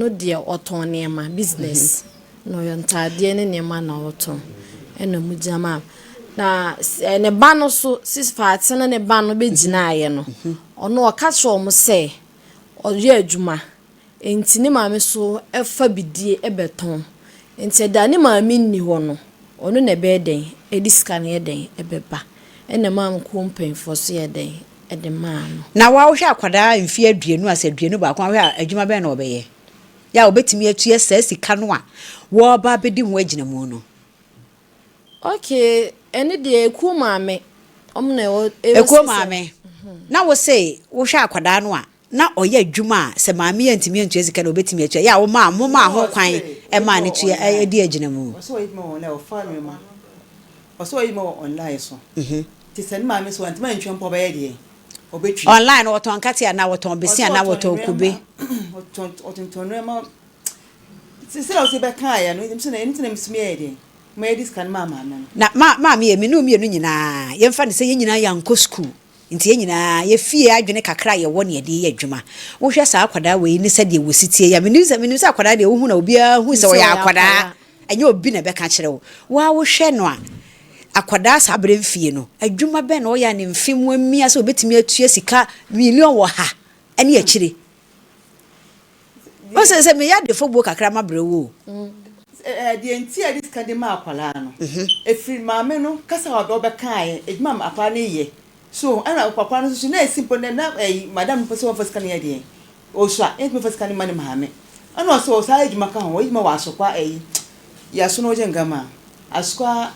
No deɛ ɔtɔn nneɛma, business, na ɔyɛ ntaadeɛ ne nneɛma na ɔtɔn. Ɛna ɔmo gyina maa na ne ba no so sis Faate ne ne ba no bɛgyinaeɛ no, ɔno ɔka kyerɛ ɔmo sɛ ɔyɛ adwuma nti ne maame so ɛfa bidie ɛbɛtɔn, nti ɛda ne maame nni hɔ no, ɔno na ɛbɛyɛ dɛn ɛde sika no yɛ dɛn ɛbɛba. Ɛna maa kuo mpanyinfoɔ so yɛ dɛn ɛde maa no. Na woahwɛ akwadaa mfeɛ 20 asɛ 21, ahwɛ a adwuma bɛn na ɔbɛyɛ yɛ a wɔbɛtumi atua saa sika no a wɔreba abɛdi ho agyina mu no? Okay, ɛne deɛ ekuo maame ɔmo na ɛwɔ. Ekuo maame na wo se wohwɛ akwadaa no a na ɔyɛ adwuma a sɛ maame yɛ ntumi antua sika na obɛtumi atua yɛ a womaa momaa ho kwan ɛmaa ne tua ɛdi agyina mu. Ɔsɛ ɔyɛ adwuma wɔ online, ɔfa nneɛma. Ɔsɛ ɔyɛ adwuma wɔ online so. Nti sɛ ne maame so wantumi antwa mpo, ɔbɛyɛ deɛ ɔbɛtwi. Online no, wɔtɔn nkate anaa wɔtɔn besi anaa wɔtɔn kube? Ɔtontɔn nneɛma sɛ ɔsɛ bɛkaeɛ no sɛ ɛno nti na mesumi yɛ deɛ ma yɛde sika no maa maame no. Na maame yɛ me ne mmienu nyinaa, yɛmfa ne sɛ yɛn nyinaa yɛankɔ sukuu, nti yɛn nyinaa yɛfie adwene kakra a yɛwɔ ne yɛde yɛ adwuma. Wohwɛ saa akwadaa wei ne sɛdeɛ wɔsi tie yɛ, menim sɛ akwadaa deɛ, wohu na obiara hu sɛ ɔyɛ akwadaa, ɛnyɛ obi na ɛbɛka kyerɛ wo. Waa wohwɛ no a, akwadaa saa berɛ mfie no, adwuma bɛn na ɔyɛ a ne mfe mu amia sɛ obɛtumi atua sika million wɔ ha ɛne akyire? Wo sɛ meyɛ adefo buo kakra ma berɛ wo o. Deɛ nti a yɛde sika de ma akwadaa no ɛfiri maame no kasa a ɔbɛkaeɛ, adwuma a akwadaa no yɛ so, ɛna akwadaa no nso so na ɛsi mpo na ɛyi madam mpo sɛ wɔmfa sika no yɛ deɛ ɔsua ɛntumi fa sika no ma ne maame. Ɛna ɔsɛ ɔsaa adwuma ka ho, ɔyɛ adwuma wɔ Asokwa, ɛyi yɛaso no ɔgye nkama Asokwa.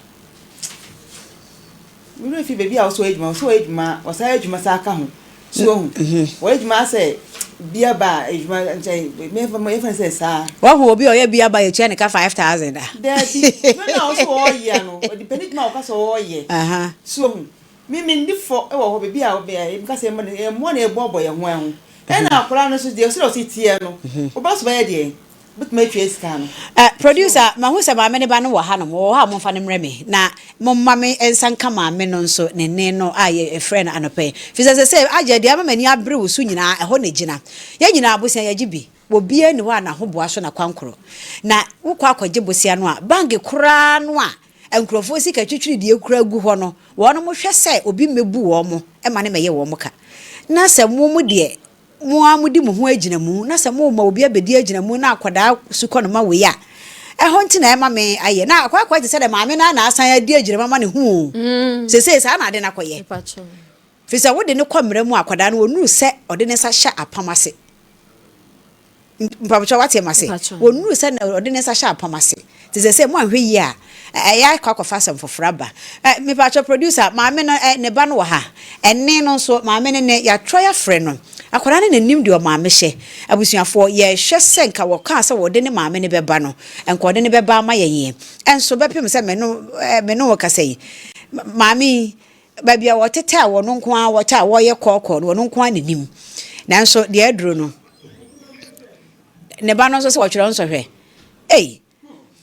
Wúlò fi baabi a ɔsɛ ɔyɛ adwuma, ɔsɛ ɔyɛ adwuma, ɔsaa adwuma saa ka ho so ohu wɔyɛ adwuma asɛ bia ba adwuma nkyɛn mɛfa yɛfa no sɛ saa. Wahu obi a ɔyɛ bia ba yɛtua ne ka 5,000 a? Daabi, adwuma no a ɔsɛ ɔyɛ no, ɔde pɛ ne adwuma a ɔka sɛ ɔyɛ so ohu mímí ndi fɔ wɔ hɔ baabi a ɛka sɛ ɛmmoa na ɛboaboa yɛn ho ɛho. Ɛna akwadaa no nso deɛ ɔsɛ ɔsɛ teɛ no, ɔba so bɛyɛ deɛ bɛtumi atwa sika no. Producer, mahu sɛ maame ne ba no wɔ ha nom, wɔwɔ hɔ a momfa no mmerɛ me na momma me nsa nka maame no nso ne ne no a yɛfrɛ no anɔpɛ yi, fi sɛ agya deɛ ama m'ani abere wo so nyinaa ɛhɔ na gyina. Yɛn nyinaa abosea yɛgye bi, obiara ni hɔ a n'ahoboa so n'akwankorɔ na wokɔ akɔgye bosea no a bank koraa no a nkurɔfoɔ sika twitwiri deɛ kura gu hɔ no, wɔn mo hwɛ sɛ obi mmɛbu wɔn mo ɛma ne mɛyɛ wɔn mo ka. Na sɛ mo mo deɛ mo a modi mo ho agyina mu na sɛ mo ma obi abɛdi agyina mu na akwadaa sukɔ no ma wei a ɛhɔ nti na ɛma me ayɛ na akɔ te sɛ dɛ maame no na asan adi agyina mu ama ne ho o. Sesei saa na ade no akɔyɛ fi sɛ wode ne kɔ mmerɛ mu, akwadaa no wɔnuru sɛ ɔde ne nsa hyɛ apam ase. Mpabokyɛ, wate ma se wɔnuru sɛ ɔde ne nsa hyɛ apam ase te sɛ mo anhwɛ yie a ɛyɛ akɔ akɔfa asɛm foforɔ aba. Mepakyɛ producer, maame no ne ba no wɔ ha, ɛne no nso maame no ne yɛatwerɛ yɛafrɛ no. Akwadaa no n'anim deɛ ɔmaame hyɛ. Abusuafoɔ, yɛhwɛ sɛ nka wɔkaa sɛ wɔde ne maame no bɛba no, nka ɔde ne bɛba ama yɛn yɛn ɛnso bɛpem sɛ me no wɔ kasa yi, maame yi baabi a wɔtete a wɔn nko ara wɔte a wɔyɛ kɔɔkɔɔ no, wɔn nko ara n'anim. Nanso deɛ aduro no ne ba no nso sɛ wɔtwerɛ nsɔhwɛ ei,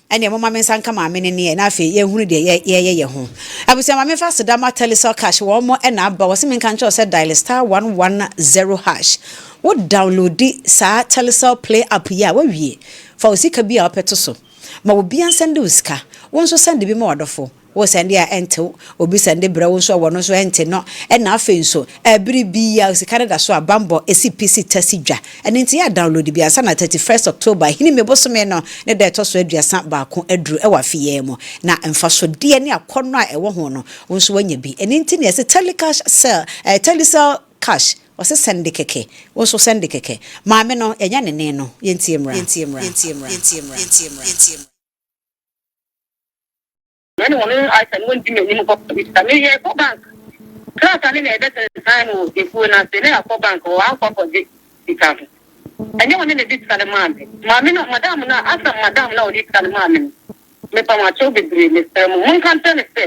ɛnneɛ moma me nsa nka maame no neɛ na afei yɛhunu deɛ yɛyɛ yɛ ho. Abusua, maame fa sedama Telecel Cash wɔn mo ɛna aba wɔ sɛ menka nkyerɛw sɛ dial *110# wo download saa Telecel Play app yi a wawie, fa wo sika bi a wopɛ to so ma obi ansend wo sika, wo nso send bi ma wadɔfo. Wo send a ɛntew, obi send brɛ wo nso a wɔno nso ɛnte no. Ɛna afei nso ɛbere bi a sika no da so a bambɔ esi pi si ta si dwa. Ɛno nti yɛ download bi ansa na 31st October hini me bosome no ne da ɛtɔ so 31 aduru ɛwɔ afei mu na mfasodeɛ ne akɔnnɔ a ɛwɔ ho no, wo nso wanya bi. Ɛno nti ne yɛsɛ Telecash sell, Telecel Cash ɔsɛ send kɛkɛ, wo nso send kɛkɛ. Maame no yɛnya ne ne no, yɛntie mmra, yɛntie mmra, yɛntie mmra, yɛntie mmra, yɛntie mmra. Mene wɔn ayɛ no wɔndi m'anim kɔ sika meyɛ kɔ bank krataa ne na yɛbɛsensan no wɔ efuo no ase na yɛakɔ bank hɔ akɔ akɔgye sika no. Ɛnyɛ wɔn na ɛde sika no maa me. Maame no, madam no a asam madam no a ɔde sika no maa me no, mepa mo akyɛw bebree. Mesrɛ mo, monka nkyerɛ no sɛ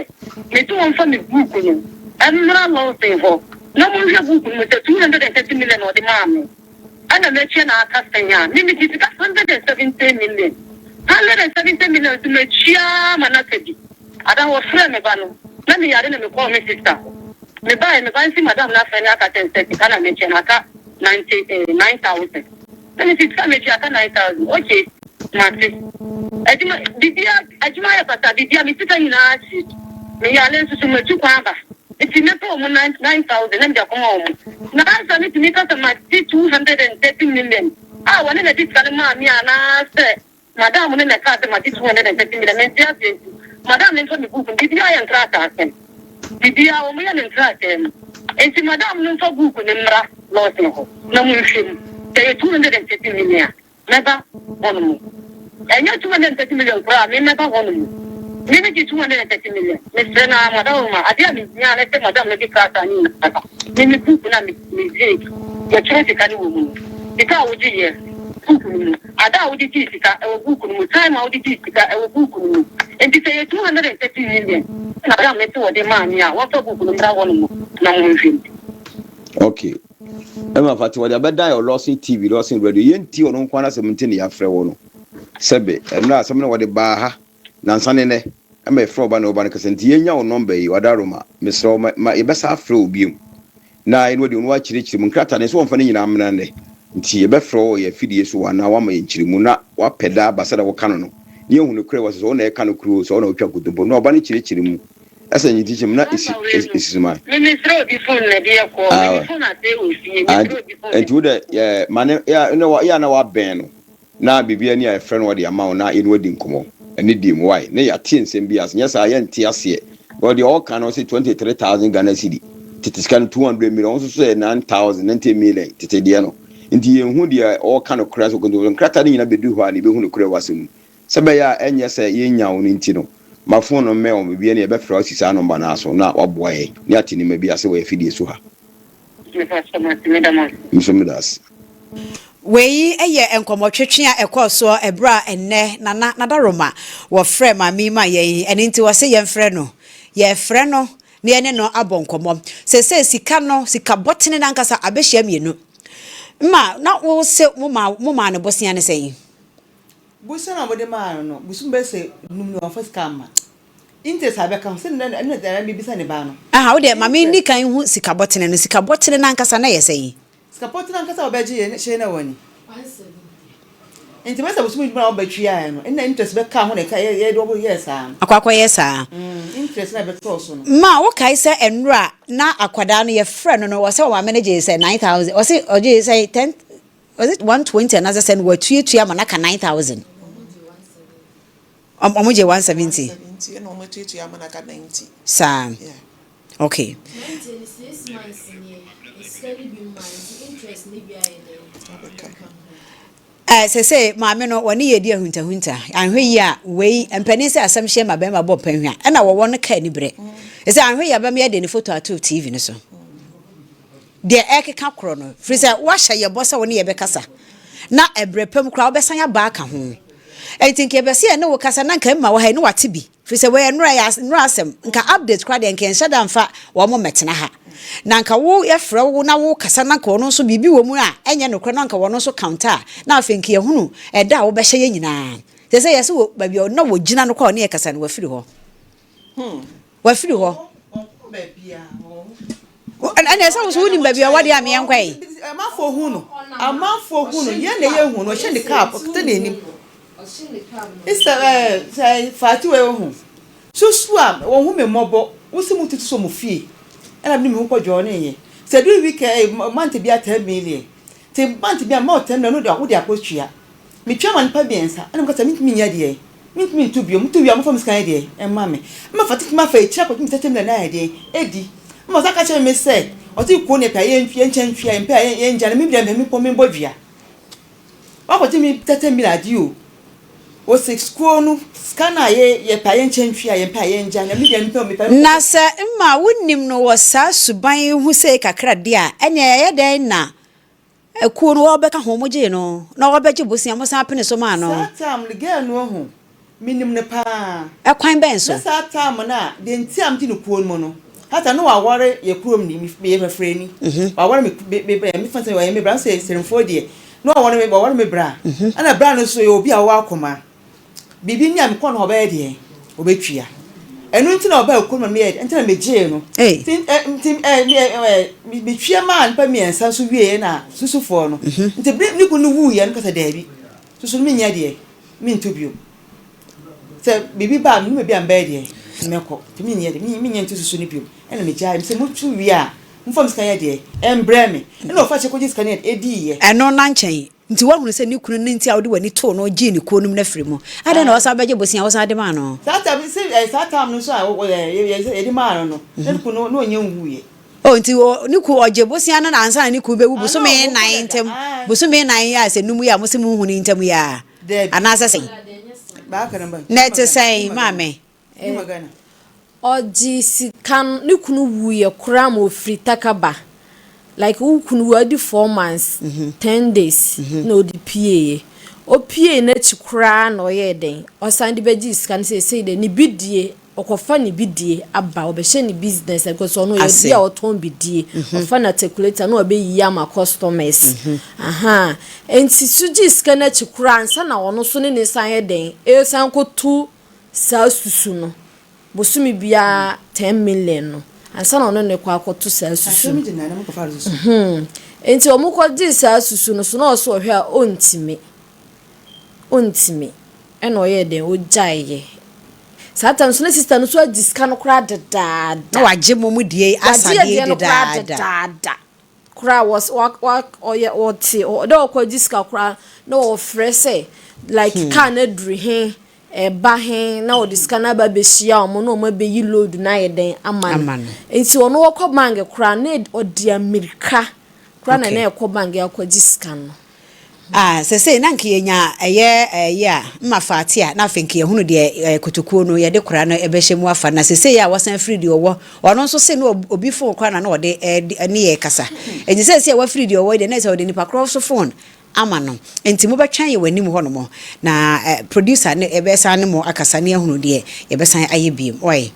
mesi wɔn fa me book no mmra Lawson hɔ na monhwɛ book no mu sɛ 230 million na ɔde maa me ɛna mɛtua na aka sɛn a me megye sika 170 million, 170 million nso matua ma n'aka bi ada. Wɔfrɛ me ba no na meyare na mekɔɔ me sister hɔ. Mebaeɛ, me ba nsi madam no afrɛ ne aka kyɛn sɛ sika na mekyɛ no aka 99,000. Na mese sika a metua aka 9000. Okay, mate. Adwuma, bibia, adwuma ayɛ basaa, bibia, me sika nyinaa ahye. Meyare nso so, matu kwan aba. Nti mɛpɛ wɔn 9000 na mede akɔma wɔn. Na ansa metumi ka sɛ mate 230 million a wɔne na de sika no maa me anaasɛ Madam no na ɛkaa sɛ magye 230 million, mente aseɛ nti madam no mfa me book no, biribiara yɛ nkrataa asɛm, biribiara wɔn yɛ no nkrataa mu, nti madam no mfa book no mmra Lawson hɔ na monhwɛ mu, sɛ ɛyɛ 230 million a mɛba hɔ nom, ɛnyɛ 230 million koraa a me mɛba hɔ nom, me megye 230 million, mesrɛ no ara madam ma adeɛ a mehia ne sɛ madam no de krataa no nyinaa ba, me me book no a me me yɛtwerɛ sika no wɔ mu no, sika a wogyeeɛ book no mu. Ada a wode gyee sika, ɛwɔ buuku no mu. Time a wode gyee sika, ɛwɔ buuku no mu. Enti sɛ ɛyɛ 230 million na Madam no se wɔde maa me a, wɔmfa buuku no mmra hɔnom na monhwɛ mu. Ok. Ɛma fate wɔde abɛdan yɛ Lawson TV, Lawson Radio. Yɛntie ɔno nko ara n'asɛm nti na yɛafrɛ wo no. Sɛbe, ɛnora asɛm no wɔde baa ha, nansa ne nnɛ, ɛma yɛfrɛ wo ba ne wo ba no kasa nti yɛnya wo nɔmba yi, Wadaroma. Mesrɛ wo, ma, ma yɛbɛsan afrɛ wo biom. Na yɛne wɔde ɔno akyerɛkyerɛ mu. Nkrataa no, ɛsɛ sɛ wɔmfa ne nyinaa mmra nnɛ. Nti yɛbɛfrɛ wo wɔ yɛn afidie so anaa woama yɛn nkyerɛmu na woapɛ daa aba sɛdeɛ woka no no, na yɛahu nokorɛ wɔ sɛ sɛ wo na ɛreka nokorɛ oo, sɛ wo na wotwa nkontompo. Na ɔba no kyerɛkyerɛ mu ɛsɛ nkyerɛkyerɛ mu na ɛsi Number wei no, ɛsi so ma. me mesrɛ obi phone na ɛde yɛ call, me me phone asɛe wɔ fie, mesrɛ obi phone na Nti wo dɛ yɛ ma ne yɛ a na wabɛn no. Na biribiara ni a yɛfrɛ no ɔde ama wo na yɛne wo adi nkɔmmɔ ɛne deɛ mu wai na yɛate nsɛm bi ase nyɛ saa yɛnte aseɛ because deɛ ɔka no ɔse 23,000 Ghana cedi tete sika no 200 million ɔno nso so yɛ 9,000 90 million tete deɛ no nti yɛnhu deɛ ɔka no korɛ so nti nkrataa no nyina bɛduru hɔ a na yɛbɛhu no korɛ wɔ asɛm mu sɛ bɛyɛ a ɛnyɛ sɛ yɛnya wo no nti no ma phone no mmɛn wɔn biribiara ni yɛbɛfrɛ wo asi saa nɔmba no ara so na waboa yɛn na yɛate nneɛma bi ase wɔ yɛn afidie so ha. Mepakyɛw mate meda mo ase. Me nso meda ase. Wei yɛ nkɔmmɔtwetwe a ɛkɔɔ soɔ ɛberɛ a ɛnnɛ Nana Nadaroma wɔfrɛɛ maame yi maa yɛn, ɛno nti wɔse yɛmfrɛ no. Yɛrefrɛ no na yɛne no abɔ nkɔmmɔ. Seesei sika no, sika bɔtene no ankasa abɛhyia mmienu. Mma, na wo se mo maa, mo maa no bosea ne sɛn? Bosea no a wɔde maa no no, bosom bɛyɛ sɛ num ni wamfa sika amma. Interest a bɛka ho, sɛ na ɛna na mebisa ne ba no. Aha, wo deɛ ma menni kan nhu sika bɔtene no. Sika bɔtene no ankasa na ɛyɛ sɛn? Sika pɔtee no ankasa a wɔbɛgye yɛ hyɛ na wani. Nti bɛsɛ bosome dwuma a wɔbɛtweaeɛ no, ɛna interest bɛka ho na ɛka yɛ yɛde wɔn yɛɛ saa no. Akɔ akɔyɛ saa. Mm, interest na ɛbɛtɔɔ so no. Ma wokae sɛ nnora na akwadaa no yɛfrɛ no no ɔsɛ ɔmaame no gyee sɛ 9000 ɔse ɔgyee sɛ 10 was it 120 anaasɛ sɛ no watuatua ama no aka 9000. Ɔmo gye 170. 170 ɛna ɔmo atuatua ama no aka 90. Saa. Yeah. Okay. 90 no 6 months nie, sika no bi mmaa nti interest no bi ayɛ dɛn? Abɛka ho. Eh, sese maame no wɔne yɛ di ahuntahunta anhwɛ yi a wei mpanin sɛ asɛm hyɛ ma bɛrima bɔ mpanhwa ɛna wɔwɔ no ka aniberɛ ɛsɛ anhwɛ yi a bɛma yɛde ne foto ato tv no so Deɛ ɛrekeka korɔ no, firi sɛ woahyɛ yɛn bɔ sɛ wo ne yɛn bɛkasa, na ɛberɛ pa mu koraa wobɛsan aba aka ho. Enti nka yɛpɛ sɛ yɛne wo kasa na nka mma wɔ ha yi na wate bi, firi sɛ wei nnora yɛ nnora asɛm, nka update koraa deɛ nka yɛnhyɛ da mfa wɔn mmɛtena ha. Na nka wo yɛfrɛ wo na wokasa na nka ɔno nso biribi wɔ mu a ɛnyɛ nokorɛ na nka wɔno nso counter a, na afei nka yɛhunu ɛda a wobɛhyɛ yɛn nyinaa. Seesei yɛse wɔ baabi a na wɔgyina no koraa a ɔne yɛn kasa no wafiri hɔ. Wafiri hɔ. Ɛnna ɛsɛ wo so wonim baabi a ɔwɔ deɛ a meɛ nkɔ yi. Amanfoɔ hu no. Amanfoɔ hu no. Yɛn na yɛn hu no. Ɔhyɛ ne cap. Ɔkita n'anim. Sɛ ɛɛ sɛ faati wɔ ehu. Susu a wɔn hu mi mmɔbɔ. Wosi mu tutu so mo fie. Ɛna mi mi ho kɔ jɔɔ ne yɛ. Sɛ duru week ɛɛ month bi a 10 million. Te month bi a ma 10 million no de wo de akɔ tua. Metua ma nnipa mmiɛnsa, ɛna meka sɛ mentumi nyɛ deɛ, mentumi ntu bio, metu wie a momfa me sika nyɛ deɛ mma me. Ɛma fa tete mafa akyiri akɔgye me sika kyɛ me na ayɛ deɛ adi. Ɛma ɔsan ka kyerɛɛ me sɛ ɔte kuo no yɛpɛ a yɛnkyɛ ntua, yɛmpɛ a yɛngya no, me deɛ mepɛ mepɔ membɔ dua. Wakɔgye me tɛtɛ mil ade o. Ɔse kuo no sika no a yɛpɛ a yɛnkyɛ ntua, yɛmpɛ a yɛngya no, me deɛ mepɛ mepɛ. Na sɛ mma wonnim no wɔ saa suban yi ho sei kakra deɛ a, ɛnneɛ ɛyɛ dɛn na Akuo no wɔbɛka ho mo gyee no na wɔbɛgye bosea mo san pene so maa no. Saa time no girl no ohu me nim no paa. Ɛkwan bɛn so? Na saa time no a deɛ nti a megye no kuo no mu no saa time no waware yɛ kurom ni me yɛ fɛfrɛni waware me me me me fa sɛ ɔyɛ me bra sɛ sɛnfoɔ deɛ na waware me waware me bra ɛna bra no nso yɛ obi a ɔwɔ akoma. Biribi ni a mekɔ no hɔ ɔbɛyɛ deɛn? Ɔbɛtua. Ɛno nti na ɔbaa kurom na meyɛɛ nti na megyee no. Nti nti metwea maa nnipa mmiɛnsa nso wieeɛ na susufoɔ no. Nti bere ne kunu no wuiɛ no kasa daabi. Susu no menyɛ deɛ mento bio. Sɛ biribi ba a menim baabi a mebɛyɛ deɛ mɛkɔ. Nti menyɛ deɛ menyɛ nto susu no bio. Ɛna megyae sɛ motu wie a momfa me sika nyɛ deɛ ɛmbrɛ me. Ɛna ɔfa kyɛ kɔgye sika no ɛdiiɛ. Ɛno na nkyɛn Nti woahunu sɛ ne kunu no nti a wode w'ani too no gyee ne kuo no mu no afiri mu? Adɛn na wosan bɛgye bosea a wosan de maa no? Saa time sɛ ɛɛ saa time no nso a wɔ ɛɛ yɛde maa no no, na ne kunu no na ɔnyɛ nwuiɛ. Oh, nti o ne kunu ɔgye bosea no na ansa na ne kunu bɛwu bosome nnan ntam, bosome nnan yi a sɛ num yi a mose monhu no ntam yi a, anaasɛ sɛn? Na ɛte sɛn, maame? Ɔgyee sika no, ne kunu wuiɛ koraa ma ɔfiri Takaba. Like wo kunu wu a ɔdi 4 months, 10 days na ɔde pieeɛ. Ɔpiee n'akyi koraa na ɔyɛɛ dɛn? Ɔsan de bɛgyee sika no seesei deɛ ne bidie, ɔkɔfa ne bidie aba, ɔbɛhyɛ ne business because ɔno ɔyɛ obi a ɔtɔn bidie. Ɔfa no articulator na ɔbɛyiyi ama customers. Ahaa. Nti so gyee sika no akyi koraa ansa na ɔno nso ne ne san yɛ dɛn? Ɛresan kɔtu saa susu no bosome biara 10 million no ansa na ɔne no kɔ akɔto saa susu no. Nti wɔn kɔgyee saa susu no so na ɔso ɔhwɛ a ɔntumi ɔntumi ɛna ɔyɛɛ dɛn ɔgyaeɛ. Saa time so na sister no so agye sika no koraa dedaada. Na wagye mo mo die Wagye asadeɛ yɛ deɛ no koraa dedaada. Dedaada koraa wɔ wa wa ɔyɛ ɔte dɛ ɔkɔgye sika koraa na ɔfrɛ sɛ like car no aduru he ɛba he na ɔde sika no aba abɛhyia wɔn na wɔn abɛyi load no ayɛ dɛn ama no. Ama no. Nti ɔno ɔkɔ bank koraa na ɔde amirika koraa na na ɛkɔ bank akɔgye sika no. Ah, sɛsɛi na nka yɛnya ɛyɛ ɛyi a mma faate a na afei nka yɛhunu deɛ ɛɛ kotokuo no yɛde kora no ɛbɛhyɛ mu afa na sɛsɛi a wasan afiri deɛ ɔwɔ ɔno nso se no obi phone koraa na na ɔde ɛɛ ne yɛ kasa nti sɛsɛi a wafiri deɛ ɔwɔ yi deɛ na ɛsɛ ɔde nipa korɔ so phone ama no nti mobɛtwɛn yɛ wɔ anim hɔ nom na eh, producer ne ɛbɛsan ne mo akasa ne ahunu deɛ yɛbɛsan ayɛ biem ɔyɛ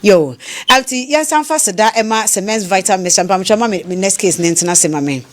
yo. Nti yɛnsan fa seda ɛma Cements Vital Mixture. Mpamokyɛ ma me next case ne ntena se ma me.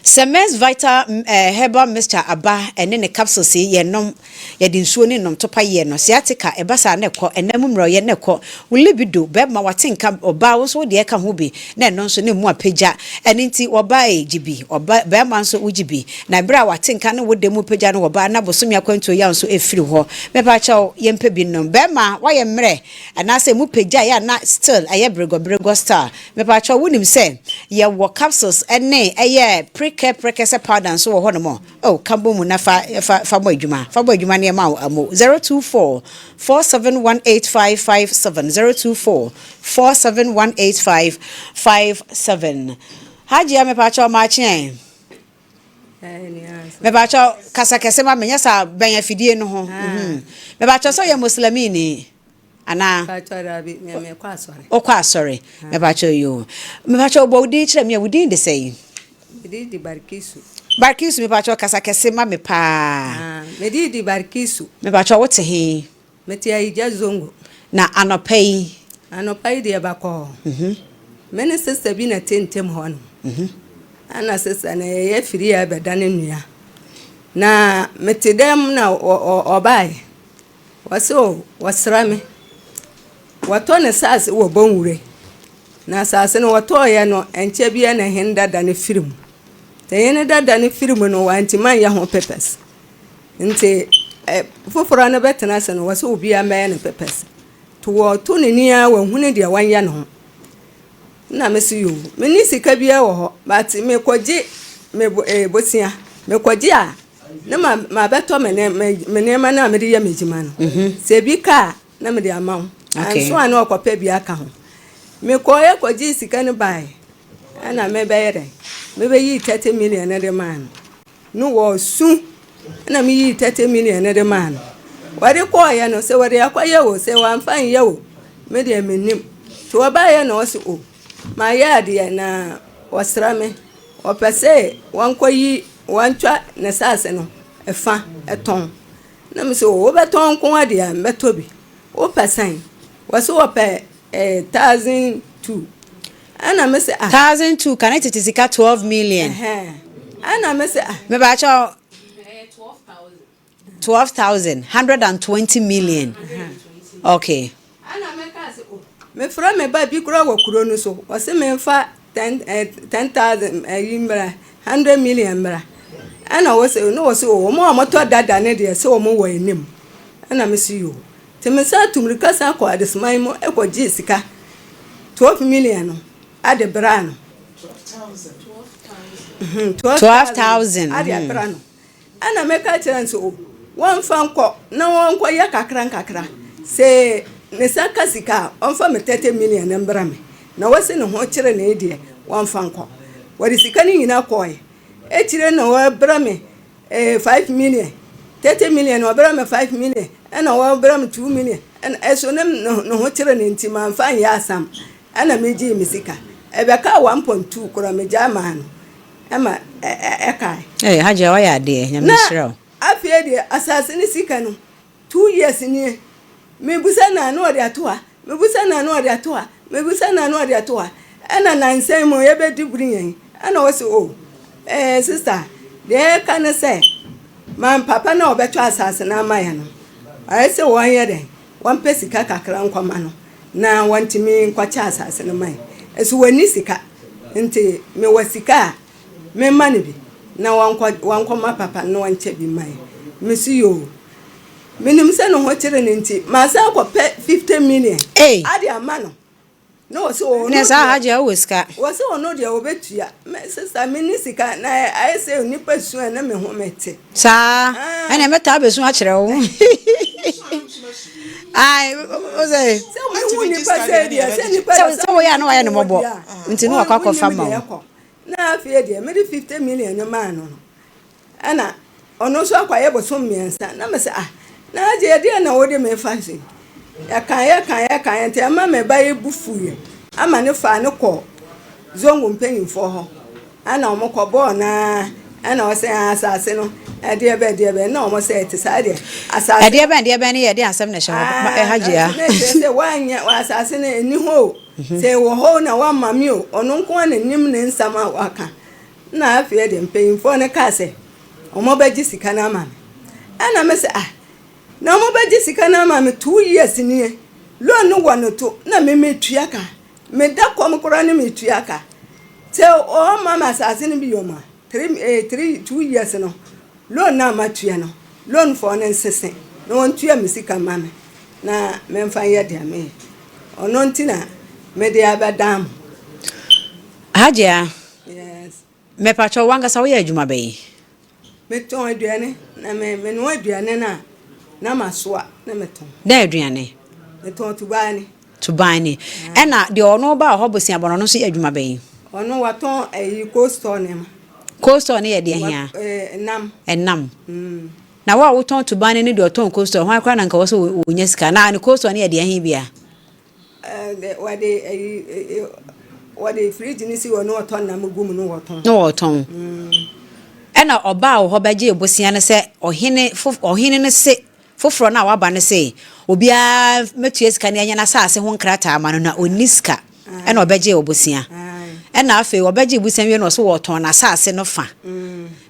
Cements Vital Herbal Mixture aba ɛne ne capsules yi yɛnom, yɛde nsuo ne nom topa yɛ no. Sciatica ɛba saa na ɛkɔ, ɛnam mu mmerɛwyɛ na ɛkɔ, wo libido, bɛrima wate nka, ɔbaa wo nso wo deɛ ɛka ho bi na ɛno nso ne mu apagya. Ɛno nti ɔbaa yi gye bi, ɔba bɛrima nso wogye bi na ɛberɛ a wate nka ne wo da mu pagya no wɔbaa na bosome akwantuo yaw nso ɛfiri hɔ. Mepa kyɛw, yɛmpɛ bi nom. Bɛrima wayɛ mmerɛ anaasɛ mu pagya yɛ a na still ɛyɛ bregɔ bregɔ style. Mepa kyɛw, wonim sɛ yɛwɔ capsules ɛne ɛyɛ prekɛ prekɛsɛ powder nso wɔ hɔ nom. Oh, ka bɔ mu na fa fa fa bɔ adwuma, fa bɔ adwuma nneɛma wo amo 024 4718557, 024 4718557. Hajia, mepa kyɛw, maakyeɛ. Mepa kyɛw, kasa kɛse ma menyɛ saa bɛn afidie no ho. Mepa kyɛw, sɛ ɔyɛ muslimini anaa wokɔ asɔre? Mepa kyɛw yi o, mepa kyɛw, bɔ wo din kyerɛ me a wo din de sɛn? Mede di Barkisu. Barkisu, mepa kyɛw, kasa kɛse ma me paa. Mede di Barkisu. Mepa kyɛw, wote he? Mete Ayigya Zongo. Na anɔpa yi? Anɔpa yi deɛ bakɔɔ. Me ne sister bi na te ntɛm hɔ no. Ana sister na yɛyɛ firi a bɛda ne nua. Na mete dɛm na ɔbaeɛ. Wɔse o, wɔsrɛ me. Wɔtɔ ne saase wɔ Bɔnwure. Na asase no wɔtɔɔeɛ no, ɛnkyɛ biara na hene dada no firi mu. Nti hene dada no firi mu no, wantumi anyɛ ho papers. Nti foforɔ no bɛtena ase no, wɔsɛ obiara mmɛyɛ ne papers. Nti wɔto ne ni ara wɔahunu deɛ wɔnyɛ ne ho. Na me so yoo, menni sika biara wɔ hɔ, but mekɔgye me bosia. Mekɔgye a, na ma mabɛtɔ me ne me nneɛma no a mede yɛ m'adwuma no. Sɛ ebi ka a, na mede ama wo. Anso a na ɔkɔpɛ bi aka ho. Mekɔeɛ kɔgyee sika no baeɛ, ɛna mebɛyɛ dɛn? Mebɛyii 30 million no de maa no. No wɔsu ɛna meyii 30 million no de maa no. Wɔde kɔɔeɛ no, sɛ wɔde akɔyɛ o, sɛ wɔamfa nyɛ o, me deɛ mennim. Nti wɔbaeɛ na ɔse o, mayɛ adeɛ na wɔsrɛ me. Wɔpɛ sɛ wɔnkɔyi wɔntwa ne saase no ɛfa ɛtɔn. Na me sɛ o, wobɛtɔn nko ara deɛ a mɛtɔ bi. Wopɛ sɛn? Wɔse wɔpɛ 1,200. Ɛna me sɛ ah. 1,200 ka ne tete sika 12 million. Ɛna me sɛ ah. Mepa kyɛw, 12,000, 120 million. Okay. Mefrɛ me ba bi koraa wɔ kuro no so, ɔse memfa ten eh, 10,000 ayi mmra, 100 million mmra. Ɛna wɔse, na wɔse o, wɔn a wɔtɔ dada no deɛ sɛ wɔn wɔ anim. Ɛna mese yoo. Nti mesan tu mmirika san kɔ adesoman mu kɔgyee sika 12 million no de braa no. 12,000 ade abra no. Ɛna meka kyerɛ no sɛ o, wɔmfa nkɔ na wɔnkɔyɛ kakra nkakra. Sɛ ne nsa ka sika a, ɔmfa me 30 million no mbra me. Na wɔse ne ho kyere ne deɛ, wɔmfa nkɔ. Wɔde sika no nyinaa kɔɔe. Akyire na wɔbrɛ me eh, 5 million, 30 million, wɔbrɛ me 5 million, ɛna wɔbrɛ me 2 million. Ɛna ɛso ne ne ho kyere ne nti mamfa anyɛ asam. Ɛna megyee me sika. Ɛbɛkaa 1.2 koraa megyae maa no. Ɛma ɛkae. Ee, Hajia wayɛ adeɛ, Nyame Na nhyira wo. afei deɛ asase no sika no, 2 years nie, mebusa no a na ɔde ato ha, mebusa no a na ɔde ato ha, mebusa no a na ɔde ato ha. Ɛna nansa yi mu yɛbɛdi bere yɛn, ɛna ɔse o, ɛɛ sister, deɛ ɛka ne sɛ, ma papa no a ɔbɛtɔ asase no ama yɛn no, ayɛ sɛ wɔnyɛ dɛn, wɔmpɛ sika kakra nkɔma no na wɔntumi nkɔkyɛ asase no ma yɛn. Nso wɔnni sika, nti mewɔ sika a memma no bi na wɔnkɔ wɔnkɔma papa no na wɔnkyɛ bi ma yɛn. Mese yoo. Menim sɛ ne ho kyere no nti, masan akɔpɛ 50 million Ei! ade ama no. Na ɔse ɔno Ne saa deɛ Hajia wowɔ sika. wɔse ɔno deɛ ɔbɛtua. Me sister menni sika na ayɛ sɛ nnipa su a na me ho mete. Saa, Ah. ɛnna mɛtaa bɛsu akyerɛ wo. Ai, wo sɛ. Sɛ mehu nnipa sɛ deɛ sɛ nnipa Sɛ sɛ woyɛ a na wayɛ no mmɔbɔ. Nti na wakɔ akɔfa ma wo. Na afei deɛ mede 50 million no maa no no, ɛna ɔno nso akɔyɛ bosom 3 na mesɛ, ah, na agye ɛdeɛ na wode me fa so yi. Yɛka yɛka yɛka nti ɛma me ba yi bu fuiɛ ama ne fa ne kɔ zongo mpanyimfoɔ hɔ, ɛna ɔmo kɔ bɔɔ naa, ɛna ɔsɛ asase no ɛdeɛ bɛn ɛdeɛ bɛn, na ɔmo sɛ ɛte saa deɛ asase Ɛdeɛ bɛn ɛdeɛ bɛn ne yɛ ɛdeɛ asɛm na ɛhyɛ hɔ ma ɛ Hajia. Na kyerɛ sɛ woanyɛ asase no ɛni hɔ o, sɛ ɛwɔ hɔ na woama me o, ɔno nko ara na nim ne nsɛm a waka. Na afei deɛ mpanyimfoɔ no kaa sɛ ɔmo bɛgye sika no ama me, ɛna me sɛ ah, na ɔmo bɛgye sika no ama me 2 years nie, loan no wɔ no to na me metua ka, meda kɔm koraa ne metua ka, sɛ ɔma me asase no bi yɔ ma three eh 3 2 years no, loan no a matua no, loan foɔ no nsese na wɔntua me sika ma me na memfa nyɛ deɛ meyɛ. Ɔno nti na mede abɛdan mo. Hajia, Yes. Mɛpakyɛ wankasa woyɛ adwuma bɛyi? Metɔn aduane na me menoa aduane no a na masoa na metɔn. Dɛn aduane? Metɔn tubaani. Tubaani. Ɛna deɛ ɔno ba wɔ hɔ bosia bɔ no, ɔno nso yɛ adwuma bɛyi? Ɔno watɔn ayi cold store nneɛma. Cold store ne yɛ deɛ hia? Nam. Ɛnam. Na wo a wotɔn tubaani ne deɛ ɔtɔn cold store, hwan koraa na nka wɔ sɛ wɔnya sika? Na ne cold store ne yɛ deɛ he bia? Wɔde ayi wɔde fridge no si hɔ na wɔtɔ nam gu mu na wɔtɔn. Na wɔtɔn. Ɛna ɔbaa wɔ hɔ bɛgye bosia no sɛ ɔhene fo ɔhene no se foforɔ no a waba no se obiara mɛtua sika no anya n'asase ho nkrataa ma no na ɔnni sika, ɛna ɔbɛgye ɔbosia. Ɛna afei ɔbɛgye bosia wie no, ɔso wɔtɔn n'asase no fa.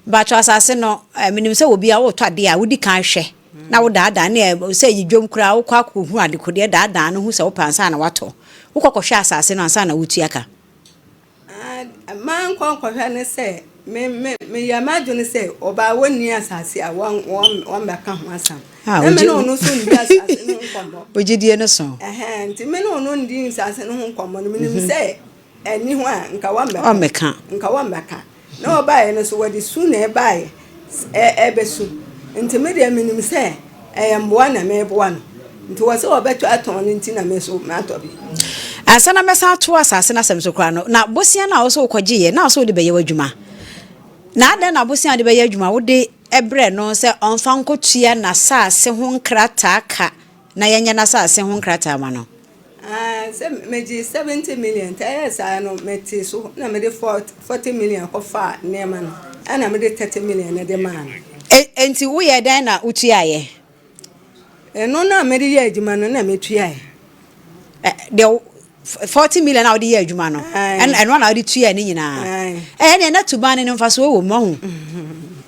Mpakyɛw, asase no, menim sɛ obiara wotɔ adeɛ a wodi kan hwɛ na wodaadaa ne sɛ yi dwom koraa, wokɔ akɔhu adekodeɛ daadaa no hu sɛ wopɛ ansa na watɔ. Wokɔ kɔhwɛ asase no ansa na wotua ka? Maa nkɔ nkɔhwɛ ne sɛ me me meyɛ m'adwene sɛ ɔbaa wɔnni asase a wɔn wɔn wɔn bɛka ho asɛm. Ah, na me ne ɔno nso ndi asase no ho nkɔmmɔ. Ogyidie no so. Ɛhɛn, nti me ne ɔno ndi asase no ho nkɔmmɔ no, menim sɛ ɛni ho a nka wɔmmɛka. Ɔmmɛka. Nka wɔmmɛka. Na ɔbaeɛ no so wɔde su na ɛbaeɛ ɛ ɛbɛsu. Nti me deɛ menim sɛ ɛyɛ mmoa na meboa no. Nti wɔ sɛ wɔbɛtɔ atɔn no nti na me nso matɔ bi. Ansa na mɛsan ato asase no asɛm so koraa no, na bosia no a wo sɛ wokɔgyeeɛ na wo sɛ wode bɛyɛ w'adwuma, na adɛn na bosia a wode bɛyɛ adwuma wode brɛ no sɛ ɔmfa nkɔtua n'asase ho nkrataa ka na yɛnyɛ n'asase ho nkrataa ma no? Ah, sɛ megye 70 million nti ɛyɛ saa no mete so na mede 40 million kɔfaa nneɛma no, ɛna mede 30 million no de maa no. Enti woyɛ dɛn na wotuaeɛ? Ɛno na mede yɛ adwuma no na metuaeɛ. Deɛ 40 million a wode yɛ adwuma no, ɛno na wode tuae ne nyinaa? Ɛyɛ deɛ na tuban no mfasoɔ wɔ mu, ɔho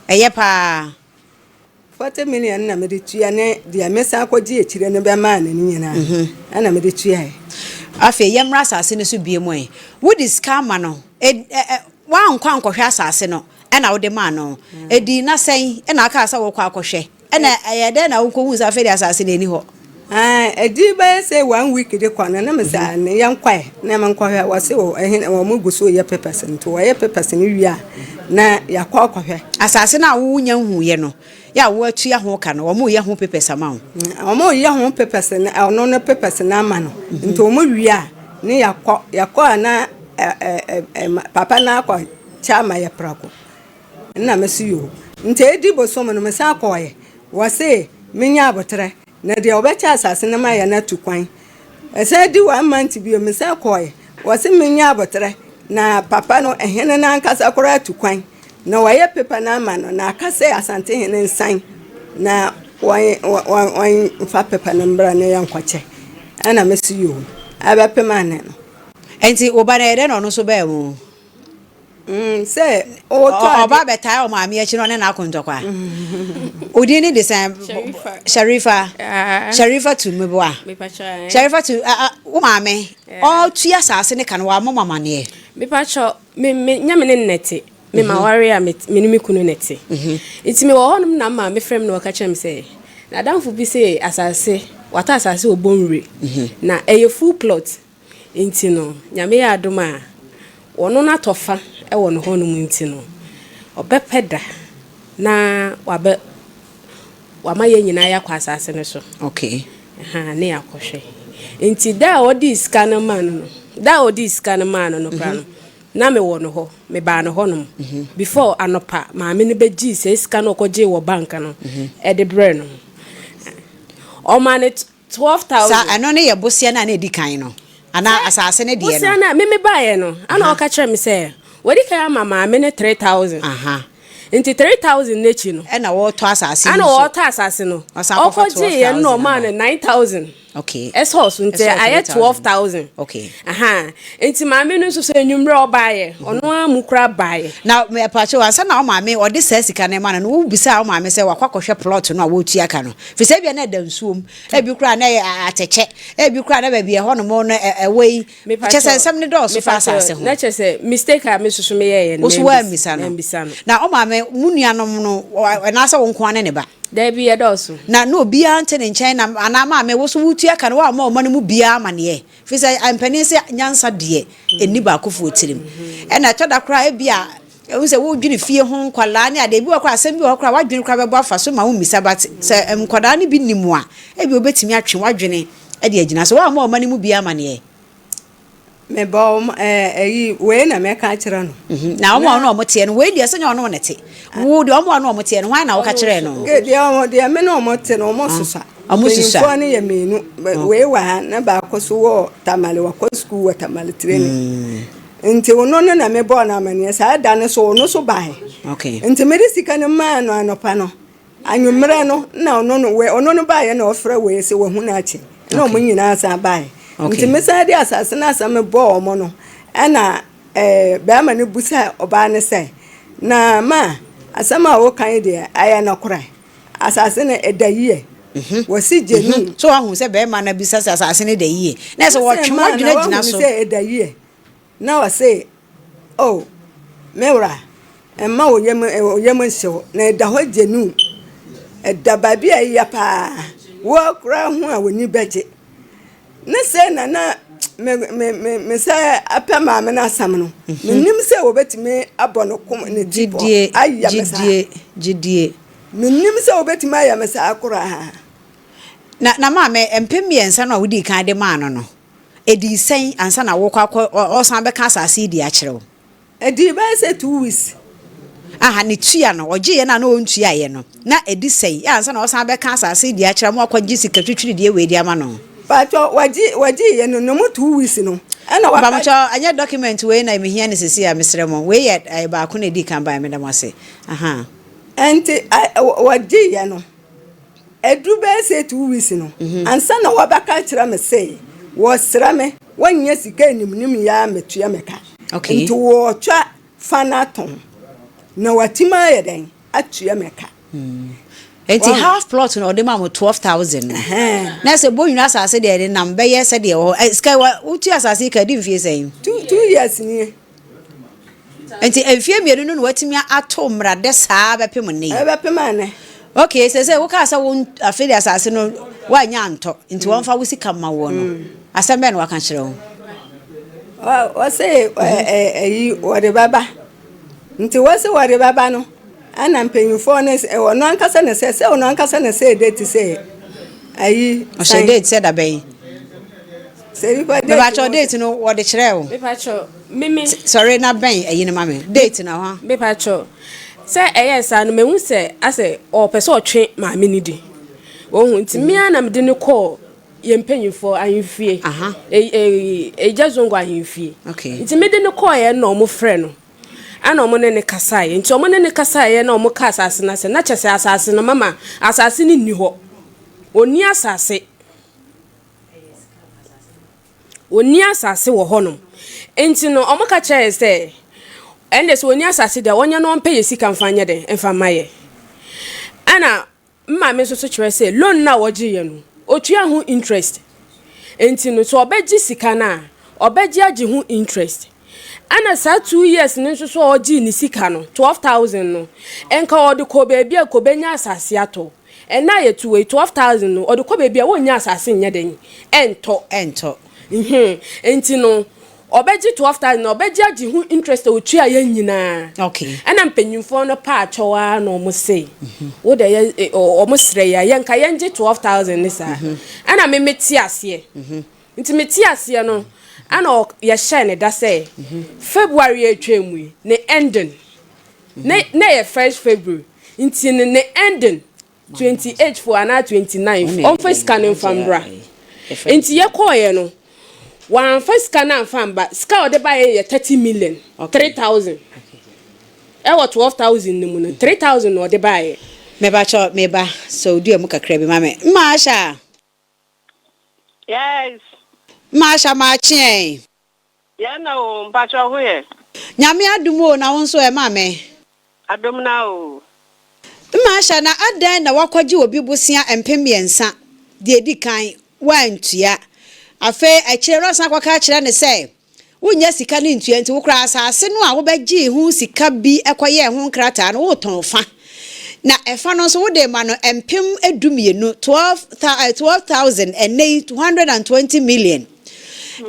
ɛyɛ paa. 40 million na mede tua ne deɛ mesan kɔgye akyire no bɛmaa no no nyinaa ɛna mede tuaeɛ. Afei yɛmmra asase no so bio mu ɛ. Wode sika ama no, ɛ, ɛ, ɛ, woankɔ ankɔhwɛ asase no ɛna wode maa no. Ɛdii nna sɛn ɛna wokaa sɛ wokɔ akɔhwɛ? Ɛna ɛyɛ dɛn na wokɔhuu sɛ afei deɛ asase no ɛni hɔ? Ɛdi bɛyɛ sɛ one week de kɔ no na me sɛ ah, ne yɛnkɔɛ na menkɔhwɛ. Wɔse o ɛhe wɔn gu so yɛ papers nti wɔyɛ papers no wie a na yɛakɔ akɔhwɛ. Asase no a wonya nhuiɛ no yɛ a woatua ho ka no, wɔn reyɛ ho papers ama wo? Wɔn reyɛ ho papers no, ɔno no papers no ama no nti wɔn wie a ne yɛakɔ. Yɛkɔ a na papa no akɔ kyɛ ama yɛ prɛko. Nna mese yoo. Ntsi edi bosoom no mesan kɔɔe. Wɔse menya aboterɛ na deɛ ɔbɛkyɛ asase no ma yɛn atu kwan. Ɛsan di one month bio mesan kɔɔe. Wɔse menya aboterɛ na papa no, hene no ankasa koraa atu kwan na wɔayɛ paper no ama no na aka sɛ Asantehene nsan na wɔmfa paper no mbra na yɛnkɔkyɛ. Ɛna mese yoo. Ɛbɛpem anɛ no. Enti wo ba no ɛyɛ dɛn na ɔno nso baa mu? Mm, sɛ wotɔ ade. Ɔba bɛtae ɔmaame akyi na ɔne no ako ntɔkwa. Odin ne de sɛn? Sharifa. Sharifa. Sharifa tu meboa. Sharifa tu wo maame ɔtua asase ne ka no wammɔ mo amaneɛ. Mepakyɛ me me nyɛ me ne no na ɛte. Me ma ware a me ne me kunu na ɛte. Nti me wɔ hɔnom na maame frɛ me na ɔka kyerɛ me sɛ n'adamfo bi se asase watɔ asase wɔ Bonwire na ɛyɛ full plot. Nti no, Nyame yɛ adom a, wɔno no atɔ fa wɔ no hɔnom nti no, ɔbɛpɛ da na wabɛ, wama yɛn nyinaa yɛakɔ asaase no so. Okay. Ahaa, ne yɛakɔhwɛ. Nti da a ɔdii sika no maa no no, da a ɔdii sika no maa no no koraa no, na mewɔ no hɔ, mebaa no hɔnom. Before anɔpa, maame no bɛgyee saa sika no a ɔkɔgyee wɔ bank no de brɛɛ no. Ɔmaa no 12,000. Saa, ɛno ne yɛ bosea no a na ɛdi kan no, anaa asase no deɛ no. Bosea no a me mebaeɛ no, ɛna ɔka kyerɛɛ me sɛ, wadi kan ama maame no 3,000. Nti 3,000 no akyi no. Ɛna wɔretɔ asase no nso. Ɛna wɔretɔ asase no. Ɔsan kɔfa 12,000 Ɔkɔgyeeɛ no na ɔmaa no 9,000. Okay. Ɛsɔɔ so nti ayɛ 12,000. Okay. Aha. Nti maame no nso so anwummerɛ ɔbaeɛ, ɔno ara mu koraa baeɛ. Na mepakyɛw, ansa na wo maame ɔde saa sika no rema no no, wobisaa wo maame sɛ wakɔ akɔhwɛ plot no a wɔretua ka no? Firi sɛ ebia na ɛda nsuom, ebi koraa na ɛyɛ atɛkyɛ, ebi koraa na baabi a ɛhɔnom no ɛwɔ yi. Kyɛ sɛ nsɛm no dɔɔso fa asase ho. Na kyerɛ sɛ mistake a me soso meyɛeɛ no, Wo so woammisa no. mambisa no. Na wo maame, mo nuanom no, anaasɛ wo nko ara ne ne ba? Daabi, yɛdɔɔso. Na na obiara nte ne nkyɛn na anaa maame, wo so woretua ka no, woammɔ wo mma no mu biara amanneɛ? Firi sɛ mpanin se nyansa deɛ, ɛnni baakofoɔ tirim. Ɛna ɛtɔ da koraa ebia Wohu sɛ wodwene fie ho nkwadaa ne adeɛ. Ebi wɔ hɔ koraa asɛm bi wɔ hɔ koraa w'adwene koraa bɛbɔ afa so ma wommisa but sɛ nkwadaa no bi nim a ebi wobɛtumi atwe w'adwene de agyina so. Woammɔ ɔma no mu biara amaneɛ? Mebɔ wɔn ɛɛ ɛyi wei na mɛka akyerɛ no. Mhm. Na wɔn a ɔne wɔn teɛ no wei deɛ sɛ nyɛ ɔne wɔn te. Wo deɛ wɔn a ɔne wɔn teɛ no hwan na woka kyerɛɛ no? Deɛ wɔn deɛ me ne wɔn te no wɔn sosa. Wɔn sosa. Mpanyinfoɔ no yɛ mmienu. Wei wɔ ha na baako so wɔ Tamale wakɔ sukuu wɔ Tamale training. Nti ono no na mebɔɔ no amanneɛ. Saa da no so ono so bae. Okay. Nti mede sika no maa no anɔpa no. Anwummerɛ no na ono no wei ono no baeɛ na ɔfrɛ wei sɛ wahu no akye. Na wɔn nyinaa san baeɛ. Okay. Nti mesan de asase no asɛm bɔɔ wɔn no ɛna ɛɛ bɛrima no busa ɔbaa no sɛ na ma asɛm a woka yi deɛ ɛyɛ nokorɛ? Asase no ɛda yie. Wɔsi gye no. So wahu sɛ bɛrima no abisa sɛ asase no da yie? Na ɛsɛ wɔtwe wɔn adwene agyina so. Na wahu sɛ ɛda yie. Na ɔse, O me wura, mma wo yam wo yam nhye wo, na ɛda hɔ gyenuu. Ɛda baabi a ɛyɛ paa. Wo koraa ho a w'ani bɛgye. Ne sɛ na na me me me me sɛ apɛ maame no asɛm no, menim sɛ wɔbɛtumi abɔ no kom ne ti pɔ ayɛ me saa. Gyidie, gyidie. Menim sɛ wɔbɛtumi ayɛ me saa koraa. Na na maame, mpem mmiɛnsa no a wodii kan de maa no no, Ɛdii sɛn ansa na worekɔ akɔ ɔresan bɛka asase yi de akyerɛ wo? Ɛdii bɛyɛ sɛ 2 weeks. Aha, ne tua no, ɔgyeeɛ no a na ɔntuaeɛ no, na ɛdi sɛn ansa na ɔresan bɛka asase yi de akyerɛ mo akɔgye sika twitwirideɛ wei de ama no? Paatwɔ, wagye, wagyeeɛ no, ne mu 2 weeks no, ɛna waka. Mpamokyɛw, ɛnyɛ document wei na mehia no seesei a, mesrɛ mo. Wei yɛ ɛɛ baako na ɛdii kan baeɛ, meda mo ase. Aha. Ɛnti, ɛ, wagyeeɛ no. Ɛduru bɛyɛ sɛ 2 weeks no, ansa na wɔbɛka akyerɛ me se wɔsrɛ me wɔnyɛ sika animnim yi ara mmɛtua me ka. Okay. Nti wɔretwa fa no atɔn na wɔatumi ayɛ dɛn atua me ka. Enti half plot na ɔde ma mo 12,000 no. Na sɛ Bonwire asase deɛ ɛde nam bɛyɛ sɛdeɛ ɛwɔ hɔ. Sika wotua asase yi ka ɛdi mfie sɛn? 2 years nie. Nti mfie 2 no na watumi ato mmaradɛ saa bɛpem nnɛ yi? Ɛbɛpem anɛ. Okay, sɛ wokaa sɛ wo afei de asase no woanya antɔ nti wɔmfa wo sika ma woɔ no, asɛm bɛn na waka kyerɛ wo? Wɔse ɛyi wɔde bɛba. Nti wɔse wɔde bɛba no, ɛna mpanyinfoɔ no ɔno ankasa na sɛ ɔno ankasa na sɛ date sɛ ayi. Ɔhyɛ date sɛ dabɛn? Sɛ nipa date. Mepakyɛw date no wɔde kyerɛ wo? Mepakyɛw meme. Sɔre na bɛn ayi no ma me date na hɔ. Mepakyɛw sɛ ɛyɛ saa no mehu sɛ asɛ ɔpɛ sɛ ɔtwe maame no di. Ohu nti mmea na mede no kɔɔ yɛn mpanyinfoɔ ahemfie. Egya Zongo ahemfie. Nti mede no kɔɔ yɛn na ɔmo frɛ no. Ɛna ɔmo ne ne kasaeɛ. Nti ɔmo ne ne kasaeɛ na ɔmo ka asase no asɛ na kyɛ sɛ asase no mama asase no nni hɔ. Onni asase. Onni asase wɔ hɔnom. Nti no ɔmo ka kyerɛɛ sɛ ɛnde sɛ onni asase deɛ ɔnyɛ no ɔmpɛ yɛ sika mfa nyɛ dɛn mfa mma yɛ. Ɛna maame nso so kyerɛ sɛ loan no a wɔgye yɛ no otua ho interest. Nti no sɛ ɔbɛgye sika no a ɔbɛgye agye ho interest. Ɛna saa 2 years no nso so a ɔgye ne sika no 12,000 no nka ɔde kɔ baabi a kɔbɛnya asase atɔ. Ɛna yɛ tu wei 12,000 no ɔde kɔ baabi a wɔnnya asase nyɛ dɛn ɛntɔ. Ɛntɔ. Nti no ɔbɛgye 12,000 na ɔbɛgye agye ho interest a otua yɛn nyinaa. Ɛna mpanyinfoɔ no pa akyɛw ara na ɔmo se wo de yɛ ɔmo srɛ yɛ yɛn nka yɛn gye 12,000 ne saa. Ɛna me me te aseɛ. Nti me te aseɛ no ɛna yɛhyɛ ne da sɛ February atwa mu yi ne ending ne ne yɛ first February nti ne ending 28 fo anaa 29 ɔmfa sika no mfa mbra. Nti yɛkɔɔyɛ no wɔamfa sika no amfa mba. Sika a ɔde baeɛ yɛ 30 million 3,000 ɛwɔ 12,000 no mu no 3,000 na ɔde baeɛ. Mebakyɛ meba sɛ odua mu kakra bi ma me. Mma Asha. Yes. Mma Asha maakyeɛn. Yɛn na o mpakyɛ ho yɛ. Nyame adom o, na wo nso ɛ ma me? Adom na o. Mma Asha, na adan na wakɔgye obi bosea 3000 deɛ edi kan wantua. Afei akyire no ɔsan kɔka kyerɛ ne sɛ wonnya sika no ntua nti wokora asase no a wobɛgyee ho sika bi kɔyɛɛ ho nkrataa no wotɔn fa. Na ɛfa no nso wode ma no 12,000, 12,000, ɛnɛ yi 220 million.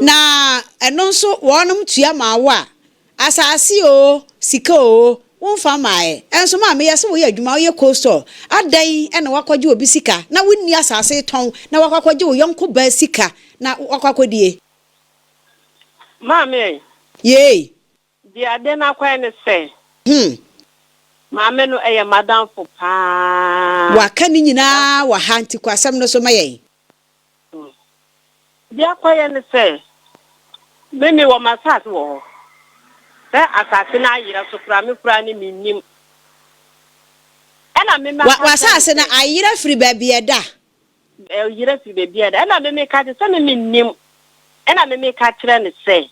Na ɛno nso wɔnom tua ma wo a asase o sika o womfa maaɛ. Ɛnso maa meyɛ sɛ woyɛ adwuma woyɛ cold store adan ɛna wakɔgye obi sika na wonni asase tɔn na wakɔ akɔgye wo yɔnko baa sika na wakɔ akɔdie. Maame. Yee. Deɛ ade no akɔyɛ ne sɛ. Maame no ɛyɛ madamfo paa. Waka ne nyinaa wɔ ha nti kɔ asɛm no so ma yɛn. Deɛ akɔyɛ ne sɛ meme wɔ m'asase wɔ hɔ. Sɛ asase no ayera so koraa me koraa ne mennim. Ɛna meme aka w'asase no ayera firi baabi ɛda. Ɛyera firi baabi ɛda. Ɛna meme ka kyerɛ sɛ meme nnim. Ɛna meme ka kyerɛ ne sɛ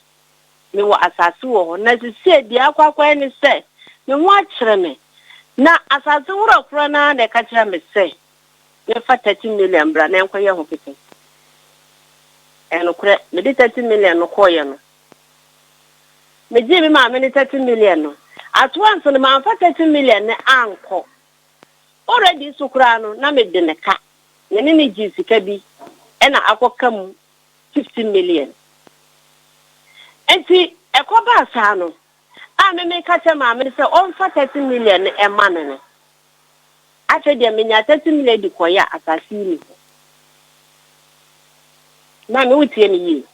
mewɔ asase wɔ hɔ. Na sesie deɛ akɔ akɔyɛ ne sɛ me ho akyerɛ me. Na asase wura korɔ naa na ɛka kyerɛ me sɛ mefa 30 million bra na ɛnkɔyɛ ho pepɛ. Ɛnokorɛ mede 30 million no kɔɔyɛ no. Megye me maame ne 30 million no. Atoa nso no mamfa 30 million ne ankɔ. Already so koraa no na mede ne ka. Me ne ne gye sika bi ɛna akɔka mu 50 million. Nti ɛkɔbaa saa no a me meka kyerɛ maame no sɛ ɔmfa 30 million no ɛma me no. Afei deɛ menya 30 million de kɔyɛ a asase yi ni hɔ. Maame, wotie me yie?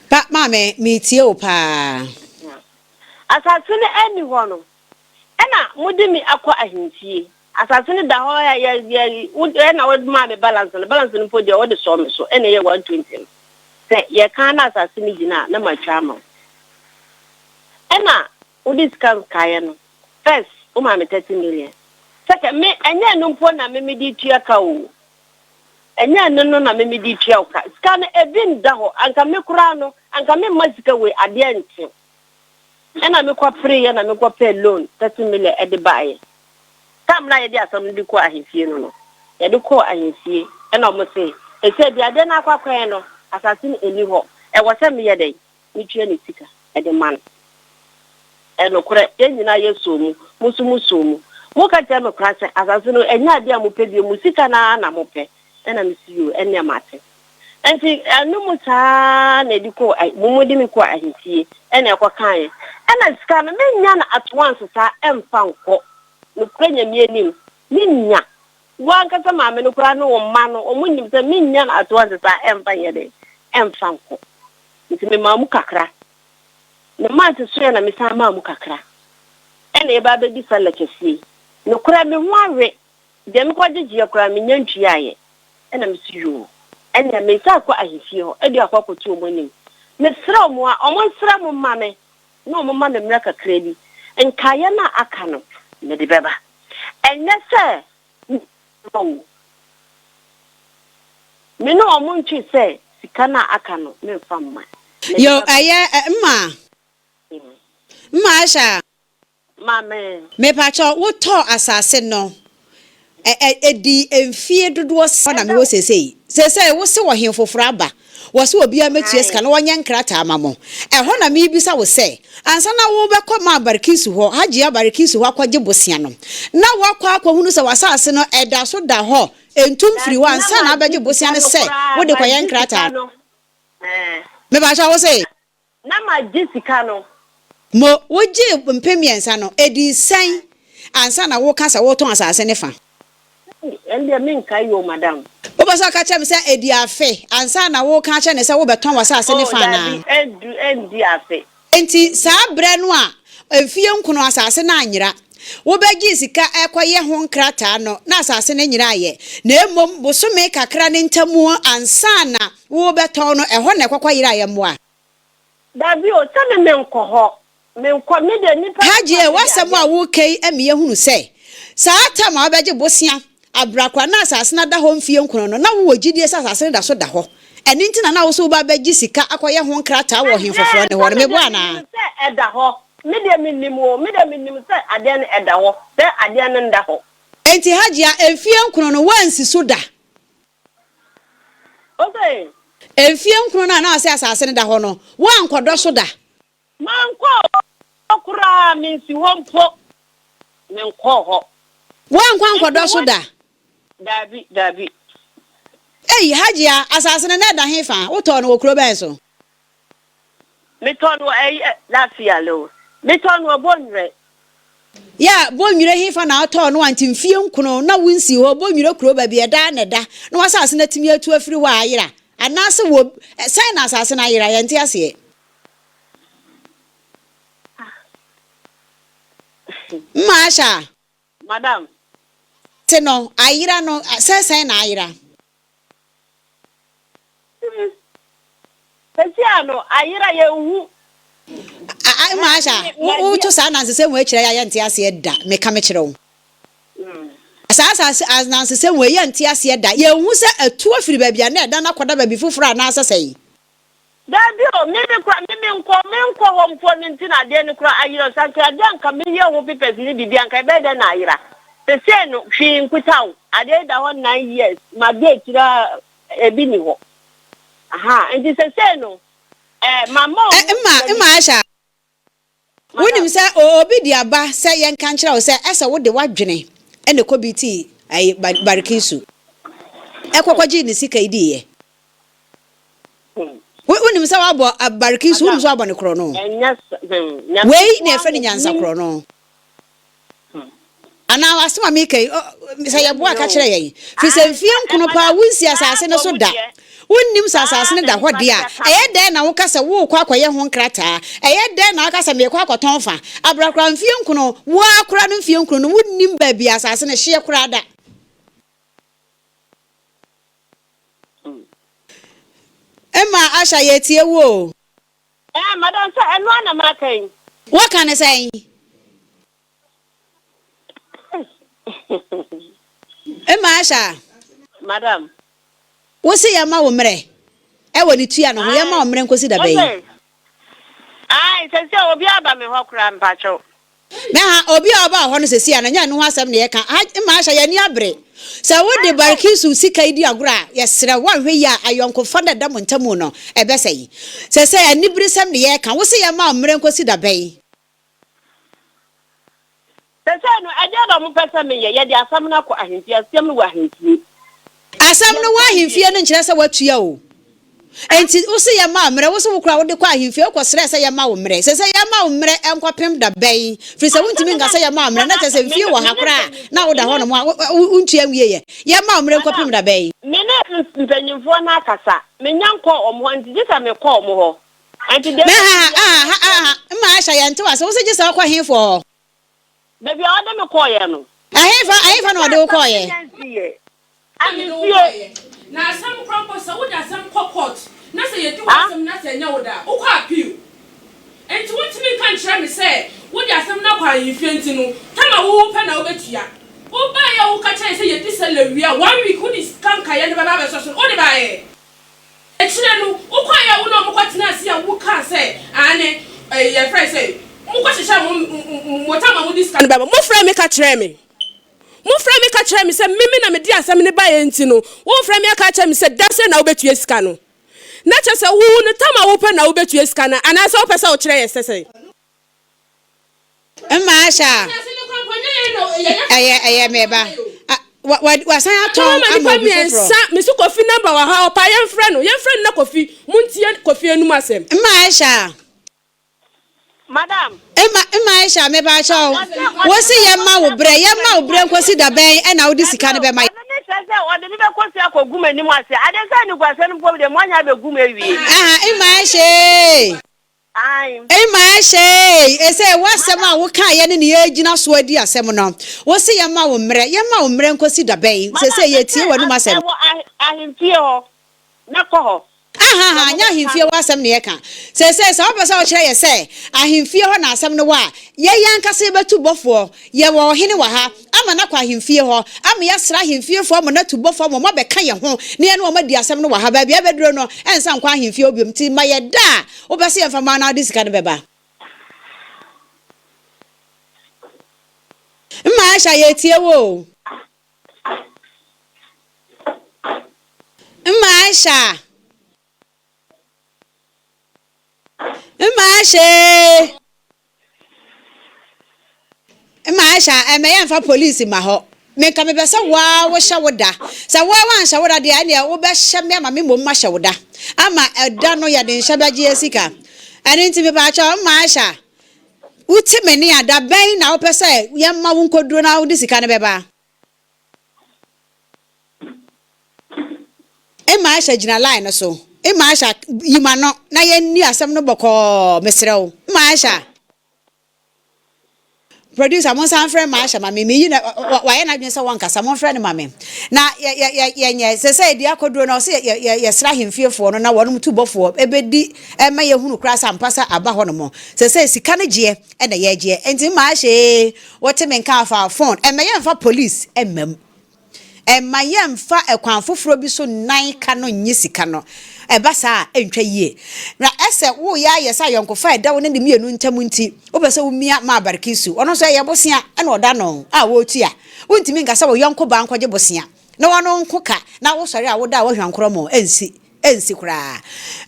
Pa maame, metie wo paa. Asase no ani hɔ no ɛna mode me akɔ ahemfie. Asase no da hɔ yɛ yɛ ɛna wode maa me balance no. Balance no mpo deɛ wɔde sɔɔ me so ɛna ɛyɛ 120 no. Sɛ yɛka na asase no gyina a na matwa ama wo. Ɛna wode sika nkaeɛ no first womaa me 30 million. Sɛkɛ me ɛnyɛ no mpo na me mede tua ka o. Ɛnyɛ ɛno no na me mede tua wo ka. Sika no ebi nda hɔ. Anka me koraa no anka me mma sika wei adeɛ nte. Ɛna mekɔ pereeɛ na mekɔ pɛɛ loan 30 million ɛde baeɛ. Tam na yɛde asɛm no de kɔ ahemfie no. Yɛde kɔɔ ahemfie, ɛna wɔn se, Ɛsei deɛ adeɛ no akɔ akɔyɛ no, asase no ɛnni hɔ, ɛwɔ sɛ meyɛ dɛn? Metua ne sika de ma no. Ɛnokorɛ, yɛn nyinaa yɛsɔɔ mu, mo nso mosɔɔ mu. Moka kyerɛɛ me koraa sɛ, asase no, ɛnyɛ adeɛ a mopɛ bio, mo sika no ara na mopɛ. Ɛna mese, Yoo, ɛnneɛ mate. Enti ɛno mu saa ara na ɛde kɔɔ, wɔde me kɔɔ ahemfie, ɛna ɛkɔkaeɛ. Ɛna sika no, mennya no at once saa ɛmfa nkɔ. Nokorɛ Nyame anim, mennya. Wo ankasa maame no koraa ne wo mma no, wɔnim sɛ mennya no at once saa ɛmfa nyɛ dɛn, ɛmfa nkɔ. Nti memaa mu kakra. Ne month soeɛ na mesan maa mu kakra. Ɛna yɛba abɛdi Sallah kɛseɛ yi. Nokorɛ me ho awe. Deɛ mekɔgyegyeɛ koraa mennya ntuaeɛ. Ɛna mese yoo, ɛnneɛ meresan akɔ ahemfie hɔ de akɔ akɔto wɔn anim. Mesrɛ wɔn a, wɔnsrɛ mo mma me na wɔmma me mmerɛ kakra bi. Nkaeɛ no a aka no, mede bɛba. Ɛnyɛ sɛ mma o. Me ne wɔn ntwe sɛ sika no a aka no memfa mma. Mede Yo, bɛba. ɛyɛ ɛ, mma. Mma Aisha. Maame. Mepakyɛw, wotɔɔ asase no, ɛ, ɛ, edii mfie dodoɔ sɛn? Hɔ na mewɔ seesei. Seesei wose ɔhen foforɔ aba, wɔse obiara mmɛtua sika na wɔnyɛ nkrataa mma mo. Ɛhɔ na merebisa wo sɛ, ansa na worebɛkɔ Maa Barikisu hɔ, Hajia Barikisu hɔ akɔgye bosea no, na woakɔ akɔhunu sɛ w'asase no, ɛda so da hɔ, ɛntu mfiri hɔ Dabi, na ansa na magye abɛgye bosea sika no no sɛ koraa, wode kɔyɛ magye sika nkrataa? no, ɛɛ. Mepakyɛw, wose? Na magye sika no. Mo, wogyee mpem mmiɛnsa no, ɛdii sɛn ansa na woreka sɛ woretɔn asase no fa? Ei, ɛndeɛ menkae o, madam. Wopɛ sɛ woka kyerɛ me sɛ ɛdii afe ansa na woreka akyerɛ no sɛ worebɛtɔn w'asase no Oh, fa daabi, anaa? ɛndu, ɛndi afe. Enti saa berɛ no a mfeɛ nkono asase no anyera, wobɛgyee sika rekɔyɛ ho nkrataa no, na asase no nyeraeɛ, na mmom bosome kakra no ntamu ansa na worebɛtɔn no, ɛhɔ na ɛkɔkɔ yeraeɛ mmoa. Dabi o, sɛ me menkɔ hɔ, menkɔ, me deɛ nnipa bi Hajie, ba bɛdi w'asɛm adeɛ. a woreka yi ma yɛhunu sɛ, saa tam a wobɛgye bosea abrɛ koraa na asase no ada hɔ mfeɛ nkono no, na wowɔ gyidie sɛ asase no da so da hɔ. Ɛno nti na na wo nso woba abɛgye sika akɔyɛ ho nkrataa wɔ ɔhene foforɔ Ɛhɛɛ, no hɔ sɛ no, me meboa deɛ anaa? menim sɛ ɛda hɔ, me deɛ menim o, me deɛ menim sɛ adeɛ no ɛda hɔ, sɛ adeɛ no nda hɔ. Enti Hajia, mfeɛ nkono no, woansi so da? Ose. Mfeɛ nkron no a na ɔsɛ asase no da hɔ no, woankɔdɔ so da? Mankɔ hɔ koraa, mensi hɔ mpo, menkɔɔ hɔ. Woankɔ Enti ankɔdɔ so wo. da? Daabi, daabi. Ei, Hajia, asase no na ɛda hefa? Wotɔɔ no wɔ kuro bɛn so? Metɔɔ no wɔ ɛyi ɛ, Lafia lo. Metɔɔ no wɔ Bonwire. Yeah, Bonwire hefa na wotɔɔ no a nti mfie nkono na wonsii hɔ? Bonwire kuro baabi a ɛda ara na ɛda na w'asase no atumi atu afiri hɔ a ayera? Anaase wɔ, sɛn na asase no ayera? Yɛnte aseɛ. Mma Asha. Madam. Te no, ayera no, sɛ sɛn na ayera? Sesia no ayera yɛnhu. Ah Maasha, wo to saa anansesɛm wei kyerɛ yɛ a yɛnte aseɛ da, meka mekyerɛ wo. Saa asase anansesɛm wei yɛnte aseɛ da, yɛnhu sɛ atu afiri baabi a na ɛda no akɔda baabi foforɔ anaasɛ sɛn. Dabi o, me me kora me menkɔ menkɔ hɔ mpo no nti na adeɛ no kora ayera o, sɛ anka adeɛ anka meyɛ ho papers ne biribi anka ɛbɛyɛ dɛn na ayera. Sesei no hwee nkuta o, adeɛ yi da hɔ nine years, madi akyire a ebi nni hɔ. Ahaa, nti sesei no eh, mama Ɛ, ɔmo mma, baabi. mma Aisha, wonim Madam. sɛ o, obi de aba sɛ yɛnka nkyerɛ wo sɛ ɛsɛ wode w'adwene na ɛkɔ bitii ayi, Ba, Barikisu, ɛkɔ kɔgyee ne sika yi diiɛ. Wo, wonim sɛ woabɔ a, Barikisu, wonim Madam, sɛ woabɔ no korɔno? ɛnyɛ sa, hmm, Nyame Wei nko na ara yɛfrɛ no na nyansa nim. korɔno. Anaa asɛm a meka yi, sɛ yɛboa a, ka kyerɛ yɛn. Firi sɛ mfeɛ nkono paa wonsii asase no so da. Wonnim sɛ asase no da hɔ deɛ a, ɛyɛ dɛn na woka sɛ worekɔ akɔyɛ ho nkrataa? Ɛyɛ dɛn na woka sɛ merekɔ akɔtɔn fa? Abra koraa mfeɛ nkono, wo ara koraa no mfeɛ nkono no, wonnim baabi a asase no hyeɛ koraa da. Emma Asha, yɛretie wo o. Ɛɛ, madam, sɛ ɛno ara na maka yi. Woaka no sɛn? Emma Asha. Madam. Wo se yɛma wo mmerɛ ɛwɔ ne tua no ho, yɛma wo mmerɛ nkosi da bɛn? Ae, sɛsɛ obi aba me hɔ koraa mpakyɛw. Na ha, obi a ɔbaa hɔ no seesei a, na ɛnyɛ ɛno ho asɛm na yɛreka. Ha, mma ahyɛ, yɛn ani abere. Sɛ wode Barkisu sika yi di agorɔ a, yɛsrɛ wo, woanhwɛ yie a, ayɔnkofa no a ɛda mo ntam no, ɛbɛsɛe. Seesei aniberesɛm na yɛreka. Wo se yɛmma wo mmerɛ nkɔsi da bɛn? Seesei no, ɛdeɛn na wɔpɛ sɛ meyɛ? Yɛde asɛm no akɔ ahemfie. Asɛm no wɔ ahemfie. Asɛm no wɔ ahemfie no nkyerɛ sɛ woatua o. Enti wo se yɛmma wo mmerɛ, wo se wo koraa wode kɔ ahemfie, wokɔ srɛɛ sɛ yɛmma wo mmerɛ. Seesei yɛmma wo mmerɛ nkɔpem da bɛn? Firi sɛ wontumi nka sɛ yɛmma wo mmerɛ, na kyerɛ sɛ mfie wɔ ha koraa a na woda hɔnom a wontua nwieɛ. Yɛmma wo mmerɛ nkɔpem da bɛn? Me ne mpanimfoɔ no akasa. Mennya nkɔɔ wɔn hɔ, enti gye sɛ mekɔ wɔn hɔ. Enti deɛ Me ɛbɛsi ha biara ha mɛka ha akyerɛ ha mo. mma Aisha yɛnte wo ase, wo se gye sɛ wokɔ hefoɔ hɔ? Baabi a ɔde me kɔeɛ no. Ɛhefa, ɛhefa na Sɛ ɔde wo asɛm no kɔeɛ? nya nsiiɛ. Na mede wo Ahemfie. kɔeɛ. Na asɛm koraa mpo, sɛ wode asɛm kɔ court na sɛ yɛdi Ah. w'asɛm na sɛ ɛnyɛ wo dɛ a, wokɔ appeal. Enti wontumi nka nkyerɛ me sɛ wode asɛm no akɔ ahemfie nti no, tam a wopɛ na wobɛtua. Wobaeɛ a woka kyerɛɛ yɛn sɛ yɛdi salary wie a, one week wode sika nkaeɛ no bɛba abɛsɔ so no, wode baeɛ? Akyire no, wokɔeɛ a wo ne wɔn kɔtenaa ase a wokaa sɛ, Aane, yɛfrɛ no sɛ, mokɔhyehyɛɛ mo, mo tam a mode sika no bɛba. Mofrɛɛ me ka kyerɛɛ me. Mofrɛɛ me ka kyerɛɛ me sɛ me me na mede asɛm no baeɛ nti no, worefrɛ me aka akyerɛ me sɛ da sɛn na wobɛtua sika no? Na kyerɛ sɛ, wo no tam a wopɛ na wobɛtua sika no anaasɛ wopɛ sɛ wokyerɛ yɛ sɛ sɛn? Mma ahyɛ a, ɛyɛ ɛyɛ me ba. Wa wa wasan atɔn Atɔn ama nipa obi foforɔ. mmiɛnsa me so Kofi number wɔ ha ɔpa yɛnfrɛ no yɛnfrɛ no na Kofi montie Kofi anum asɛm. Mma ahyɛ a. Madam. Mma mma ahyɛ a meba akyɛ wo. Wo se yɛmma wo brɛ yɛmma wo brɛ nkosi da bɛn ɛna wode sika no bɛma. Ɔno ne kyerɛ sɛ ɔde me bɛkɔ fie akɔgu m'anim ase. Adeɛ sɛ animguaseɛ no mpo deɛ moanya abɛgu me awie. Aha mma ahyɛ ee. Ae. Emma ɛhyɛ ei, ese w'asɛm a wokaeɛ ne nea yɛgyina so adi asɛm no, wose yɛmma wo mmerɛ, yɛmma wo mmerɛ nkɔsi da bɛn? Madam, Seesei mese yɛretie w'anom asɛm. ɛwɔ ahemfie hɔ, mɛkɔ hɔ. Ahaha, Na nyɛ wɔbɛka ahemfie hɔ me. asɛm na yɛka. Seesei sɛ wopɛ sɛ wokyerɛ yɛ sɛ ahemfie hɔ na asɛm no wɔ a, yɛn ankasa yɛbɛtu bɔfoɔ, Yɛwɔ ɔhene wɔ ha ama no akɔ ahemfie hɔ, ama yɛasra ahemfiefoɔ ama no atu bɔfoɔ ama wɔabɛka yɛn ho na yɛne wɔn adi asɛm no wɔ ha. Baabi a ɛbɛduro no, ɛnsa nkɔ ahemfie hɔ bio. Nti ma yɛ da a wopɛ sɛ yɛmfa ma wo na wode sika no bɛba. Mma Aisha, yɛretie wo o. Mma Aisha. Mma Aisha ee. Mma Aisha, ɛmɛ yɛmfa polisi ma hɔ. Me nka mepɛ sɛ wo ara wohyɛ wo da. Sɛ wo ara woanhyɛ wo da deɛ a, ɛnneɛ wobɛhyɛ me ama me mmom mahyɛ wo da. Ama ɛda no yɛde nhyɛ bɛgye yɛn sika. Ɛno nti mepaakyɛw, Mma Aisha, wote me nne a, da bɛn na wopɛ sɛ yɛmma wo nkɔduro na wode sika no bɛba? Emma Aisha gyina line no so. Emma Aisha, yi m'ano na yɛnni asɛm no bɔkɔɔ, mesrɛ wo. Emma Aisha. Producer, monsan mfrɛ Emma Aisha ma me. Meyi na wayɛ n'adwene sɛ wɔnkasa, momfrɛ no ma me. Na yɛnyɛ sɛ sɛ yɛdi akɔduro na ɔsɛ yɛsrɛ ahemfiefoɔ no na wɔnom tu bɔfoɔ ɛbɛdi ɛma yɛhunu koraa sɛ ampa sɛ aba hɔ nom. Sɛ sɛ sika no gyeɛ ɛna yɛgyeɛ. Nti Emma Aisha ee, wote me nka afa phone, ɛmɛ yɛmfa police ɛmma mu. Mma yɛmmfa kwan foforɔ bi so nnan ka no nnye sika no. Ɛba saa a, ɛntwa yie. Na ɛsɛ woreyɛ ayɛ sɛ ayɔnkofa a ɛda wo ne ne mmienu ntam nti, wopɛ sɛ womia ma Barkisu. Ɔno nso ɛyɛ bosea na ɔda no a ɔretua. Wontumi nka sɛ wo yɔnko baa nkɔgye bosea na ɔno nko ka na wosɔre a woda a woahwa nkorɔmɔ. Ɛnsi. Ɛnsi koraa.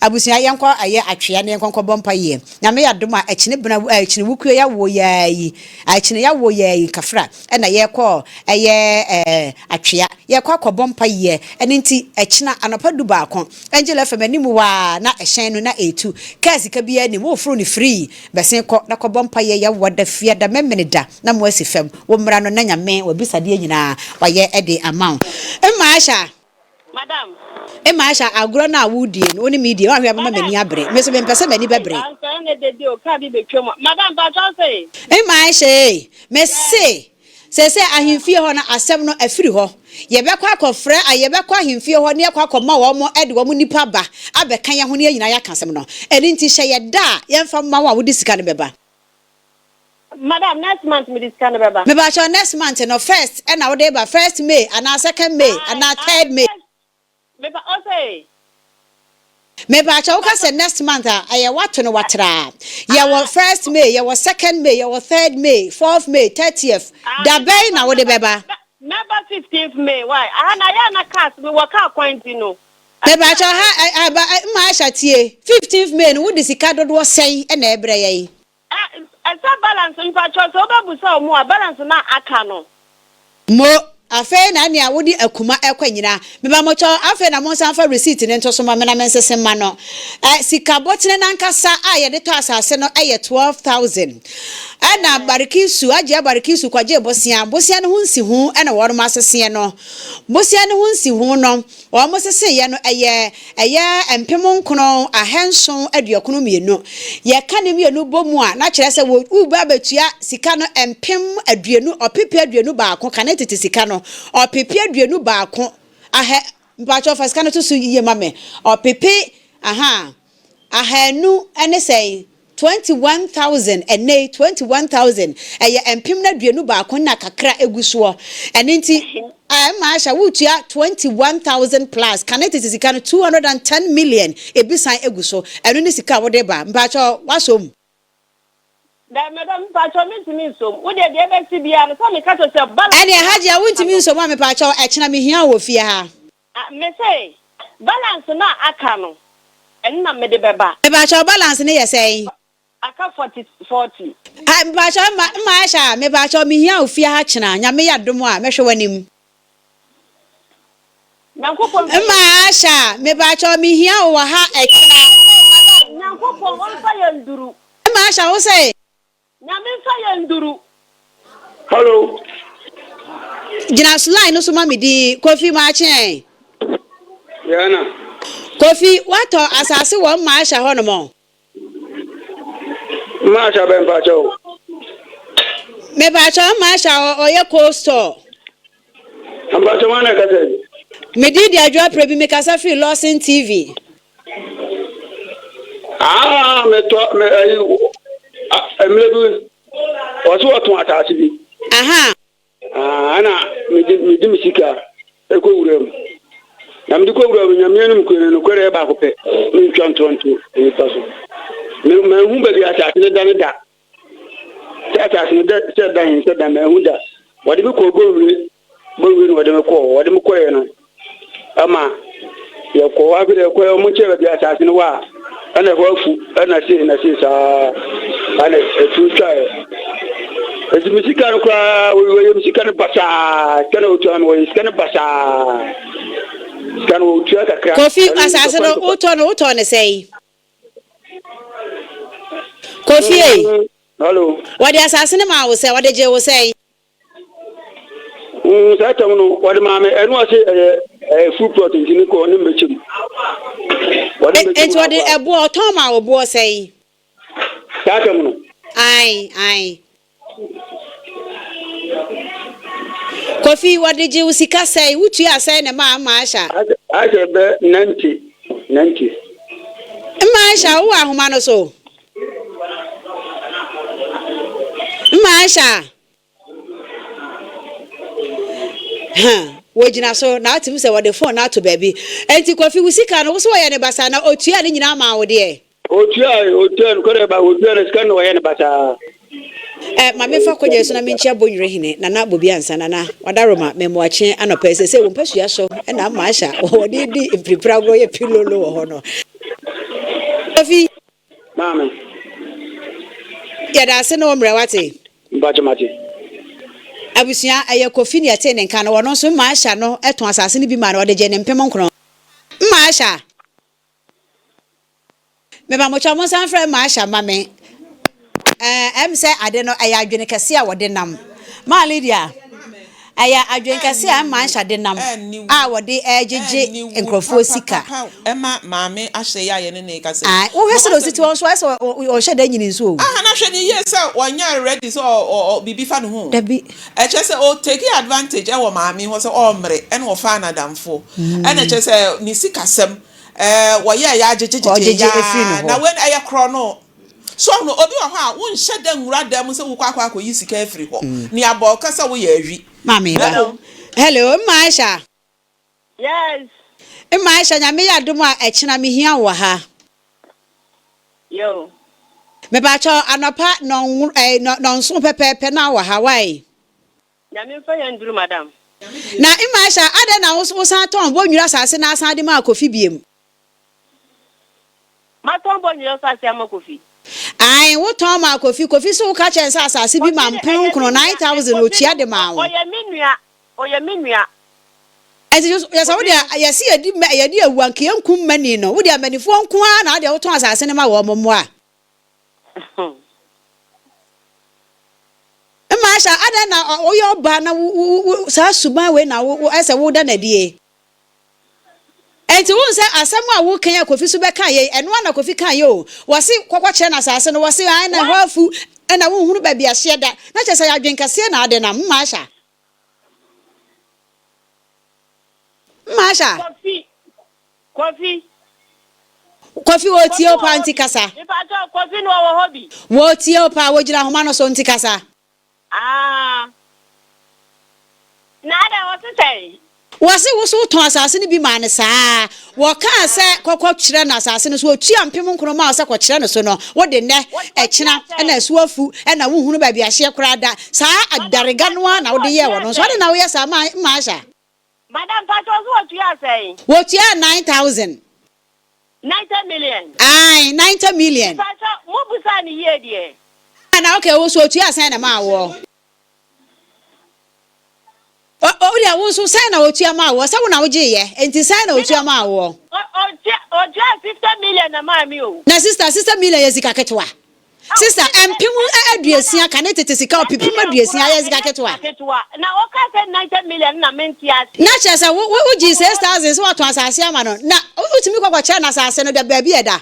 Abusua yɛnkɔ ɛyɛ atwea na yɛnkɔ nkɔbɔ mpaeɛ. Nyame yɛ adom a ɛkyene bena ɛkyene wukuo yɛawoɔ yi ara yi ɛkyene yɛawoɔ yi ara yi kafra ɛna yɛkɔ ɛyɛ ɛɛ atwea yɛkɔ akɔbɔ mpaeɛ ɛno nti ɛkyena anɔpa du baako Angel FM anim hɔ ara na ɛhyɛn no na ɛretu kaa sika biara nim woforo no free bɛsen kɔ na kɔbɔ mpaeɛ yɛawoɔ da fiada memene da na mo asi fam wo mmra no na Nyame wabisadeɛ nyinaa wayɛ ɛde ama wo Mma Aisha. Madam. Emma Aisha, agorɔ no a woredie no, wo ne me redie, woanhwɛ a ɛbɛma m'ani Madam. abere. Me nso mempɛ sɛ m'ani Ei, bɛbere. anka ɛnyɛ dede o, car bi bɛtwa mu a. Madam, mpakyɛw se. Emma Aisha ei, mese, Yes. seesei ahemfie hɔ no, asɛm no afiri hɔ. Yɛbɛkɔ akɔfrɛ, yɛbɛkɔ ahemfie hɔ na yɛakɔ akɔma wɔn de wɔn nnipa aba abɛka yɛn ho na yɛn nyinaa yɛaka asɛm no. Ɛno nti, hyɛ yɛn da a yɛmfa mma wo a wode sika no bɛba. Madam, next month mede sika no bɛba. Mepakyɛw, next month no, first ɛna wode ba, first May anaa second May Aye, anaa aye, third May? first, mepa, ɔse. Mepaakyɛw woka sɛ next month a ɛyɛ wato no watraa. Yɛwɔ first May, yɛwɔ second May, yɛwɔ third May, fourth May, thirtieth. Da bɛn na wode bɛba? Mɛba fifteenth May why? Aha na ayɛ a na cars mewɔ car kwan nti no. Mepaakyɛw ha ɛ aba ɛ mma Aisha tie, fifteenth May no wode sika dodoɔ sɛn na ɛbrɛ yɛn? Ɛ ɛsɛ balance mpakyɛw sɛ wobɛbusa wɔn a balance no a aka no. Mo, afei na nea wode akuma ɛkɔ nyina. Mebamokyɛw, afei na monsan mfa receipt no nto so ma me na mensese mma no. Ɛ, sika botene no ankasa a yɛde tɔ asase no yɛ 12,000. Ɛna Barikisu, Agyea Barikisu kɔgyee bosea. Bosea no ho nsiho na wɔnom aseseɛ no. Bosea no ho nsiho no, Wɔseseeɛ no, ɛyɛ ɛyɛ mpem nkono ahanson aduokron mmienu. Yɛka ne mmienu bɔ mu a, na kyerɛ sɛ wɔ woreba abɛtua sika no mpem aduonu, ɔpepe 21, kane tete sika no, ɔpepe 21, ahɛ, mpakyɛw fa sika no to so yie ma me, ɔpepe, aha, Ahanu ne sɛn? 21,000, ɛnnɛ yi, 21,000, ɛyɛ mpem no 21 na kakra egu soɔ. Ɛno nti, ɛɛ, Maasha, woretua 21,000 plus, kane tete sika no, 210 million, ebi san egu so. Ɛno ne sika a wode ba. Mpakyɛw, woasɔ mu? Daabi, madam, mpakyɛw, mentumi nsɔ mu. Wo deɛ, deɛ ɛbɛsi biara no, sɛ meka kyerɛ wo sɛ balance Ɛneɛ, no a Hajia, aka wontumi no. nsɔ mu a, mepakyɛw, ɛkyena mehia wo wɔ fie ha. Ah, mese, balance no a aka no, ɛno na mede bɛba. Mepakyɛw balance no yɛ sɛn? Aka 40, 40. Ah, mepakyɛw mma, mma Aisha, mepakyɛw mehia wo fie ha kyena, Nyame yɛ adom a, mɛhwɛ w'anim. Nyankopɔn mfa Mma yɛn duru. Aisha, mepakyɛw mehia wo wɔ ha ɛkyena. Nyankopɔn ɔmfa yɛn duru. Mma Aisha, wo se? Nyame nfa yɛn nduru. Hello. Gyina so line no so ma me din. Kofi Makyeɛn. Yeah na. Kofi, woatɔ asase wɔ Mmaasha hɔ nom? Mmaasha bɛn mpakyɛ o? Mepakyɛ Mmaasha ɔyɛ cold store. Mpakyɛ wɔn na ɛkasa yi. Me din de Adwoa Prebi, me kasa firi Lawson TV. Ah, me tɔ me ayi mmerɛ bi wɔsi wɔtɔn ataase bi. Aha. Ah, ɛna me de me de me sika ekɔ wura mu. Na me de kɔ wura mu nyame anim kure no nokorɛ yɛ baako pɛ. Me ntwa ntoronto nipa so. Me manhu baabi ataase no da ne da. Sɛ asase no dɛ sɛ da he sɛ da manhu da. Wɔde me kɔɔ Bonwire, Bonwire na wɔde me kɔɔ hɔ. Wɔde me kɔeɛ no, ɛma yɛkɔɔ hɔ. Afei deɛ yɛkɔeɛ, wɔn kyerɛ baabi asase no wɔ a, ɛna ɛhɔ afu, ɛna sei na sei saa, ɛna ɛtuo twaeɛ. Eti me sika no koraa, wɔyɛ me sika no basaa, sika no wɔtua no, wɔyɛ sika no basaa. Sika no wɔtua kakra. Kofi, asase no wotɔ no wotɔ no sɛn? Kofi ei. Hello. Wɔde asase no maa wo sɛ, wɔde gyee wo sɛn? Mm, saa tam no, wɔde maa me, ɛno ase ɛyɛ ɛyɛ full plot nti ne kɔ ne mbɛkyɛ mu. Wɔde mbɛkyɛ mu. Nti wɔde ɛboɔ ɔtɔn maa wo boɔ sɛn? Saa tam no. Ae, ae. Kofi, wɔde gye wo sika sɛn? Wotua sɛn na ɛmaa mma Aisha? Aisha bɛ 90, 90. Mma Aisha, wowɔ ahoma no so? Mma Aisha. Huh, wɔgyina so na atumi sɛ wɔde phone no ato baabi. Enti Kofi, wo sika no, wo so wɔyɛ ne basa na otua ne nyinaa maa wo deɛ? Otuae, otuae, nokware ba, otuae na sika no na wɔyɛ no basaa. Eh, ma memfa kɔgya yi so na menkyia Bonyere hene, Nana Bobi Ansa, Nana Wadaroma, Mɛmoakye anɔpa yi, seesei wo mpasua so na ama ahyɛ a wɔde di mpiripiri agorɔ yɛ pilolo wɔ hɔ no. Kofi. Maame. Yɛda ase ne wo mmerɛ, wate? Mpakyɛ mate. Abusua, ɛyɛ Kofi na yɛtee ne nka no, ɔno nso mma Asha no tɔn asase no bi maa no, ɔde gyee ne 9000. Mma Asha. Mema mo kyɛw monsan mfrɛ Marsha mma me. Ɛɛ, ɛm sɛ ade no, ɛyɛ adwene kɛse a wɔde nam. Maa Lydia, ɛyɛ adwene kɛse a Marsha de nam a wɔde regyegye nkurɔfoɔ sika. Ɛma maame ahyɛ yi a yɛne no rekasa yi. Ae, wohwɛ sɛdeɛ ɔsi te hɔ nso, ayɛ sɛ ɔnhyɛ da nyini nso o. Aha, na hwɛ no yie sɛ ɔnyɛ ready sɛ ɔ biribi fa ne ho o. Dabi. Ɛkyerɛ sɛ ɔ take advantage ɛwɔ maame hɔ sɛ ɔmmere ɛna ɔfaa n'adamfoɔ. Ɛna ɛkyerɛ sɛ ne sikasɛm Ɛɛ wɔyɛɛ yɛ agyegyegyegye Ɔgyegye efiri ne yaa hɔ. na wei no ɛyɛ korɔno. So ɔho no obi wɔ hɔ a wonhyɛ da nwura dan mu sɛ wokɔ akɔ akɔyi sika afiri hɔ. Nea bɔ wo ka sɛ woyɛ awi. Maame Na ba. mmom. Hello, Mma Aisha. Yes. Yes. Mma Aisha, Nyame yɛ adom a ɛkyena mehia wo wɔ ha. Yo. Mepakyɛw anɔpa nɔnworo ɛɛ nɔ nɔnson pɛpɛɛpɛ na wɔ ha wai. Nyame mfa yɛn nduru madam. Na Mma Aisha adɛn na wo wosan tɔn Bonwire asase na asan de maa Kofi biom? Matɔn Bonwire asase ama Kofi. Ae wo tɔn maa Kofi, Kofi so wo ka kyerɛ no sɛ asase bi Kofi ma de mpem ɛyɛ me nkono, nua, 9000 Kofi otua no de maa wo. ɔyɛ me nua, ɔyɛ me nua. Ɛnti yɛ sɛ wo deɛ yɛse yɛdi mɛ yɛdi awu anka yɛnkum mani no wo deɛ amanifoɔ nko ara na wo deɛ wotɔn asase no ma wɔn mmoa. Maasha adɛn na woyɛ ɔbaa na wo wo wo saa suban wei na wo wo ɛsɛ woda no adie. Ɛnti wohu sɛ asɛm a woka yi a Kofi so bɛka yei ɛno ara na Kofi ka yɛ o wɔse kɔkɔ kyerɛ no asase no wɔse ae na ɛhɔ afu ɛna wonhunu baabi ahyeɛ da na kyerɛ sɛ yɛ adwen kɛseɛ na ade nam Maasha. Maasha. Kofi Kofi. Kofi wɔretie Kofi wo wɔ paa hɔ nti bi. kasa. Mepakyɛw Kofi no ɔwɔ hɔ bi. Wɔretie wo paa wɔgyina ahoma no so nti kasa. Ah. Na adɛn wɔse sɛn? Wɔse wo so wotɔn asase no bi maa no saa. Wɔkaa sɛ kɔkɔ kyerɛ no asase no so. Ɔtua mpem nkron maa wo sɛ kɔkyerɛ no so no, wode nnɛ, ɛkyena, ɛna ɛso afu, ɛna wonhunu baabi ahyeɛ koraa da. Saa Madam adarega no ara mpakyɛw na wode yɛɛ wɔtua wɔno nso. Adɛn sɛn? na woyɛ saa ma Maasha? Madam mpakyɛw so wɔtua sɛn? Wɔtuaa 9,000. 90 million. Ae, 90 million. Mepakyɛw, mo busaa no yie deɛ? Ah, na okay, wo nso ɔtuaa sɛn na maa woɔ? O, o, wo deɛ wo nso sɛn na ɔtua maa woɔ? Sɛ wo na wogyeeɛ, enti sɛn na ɔtua maa woɔ? Ɔtua, ɔtua 50 million na maa me o. Na sister, sister million yɛ sika ketewa. Sister, mpem aduosia kane tete sika ɔpepem aduosia yɛ sika ketewa. Na ɔka sɛ 90 million na mente aseɛ. Na kyerɛ sɛ wo, wo, wogyee 6,000 sɛ watɔn asase ama no, na wotumi kɔ kɔkyerɛ no asase no da baabi a ɛda.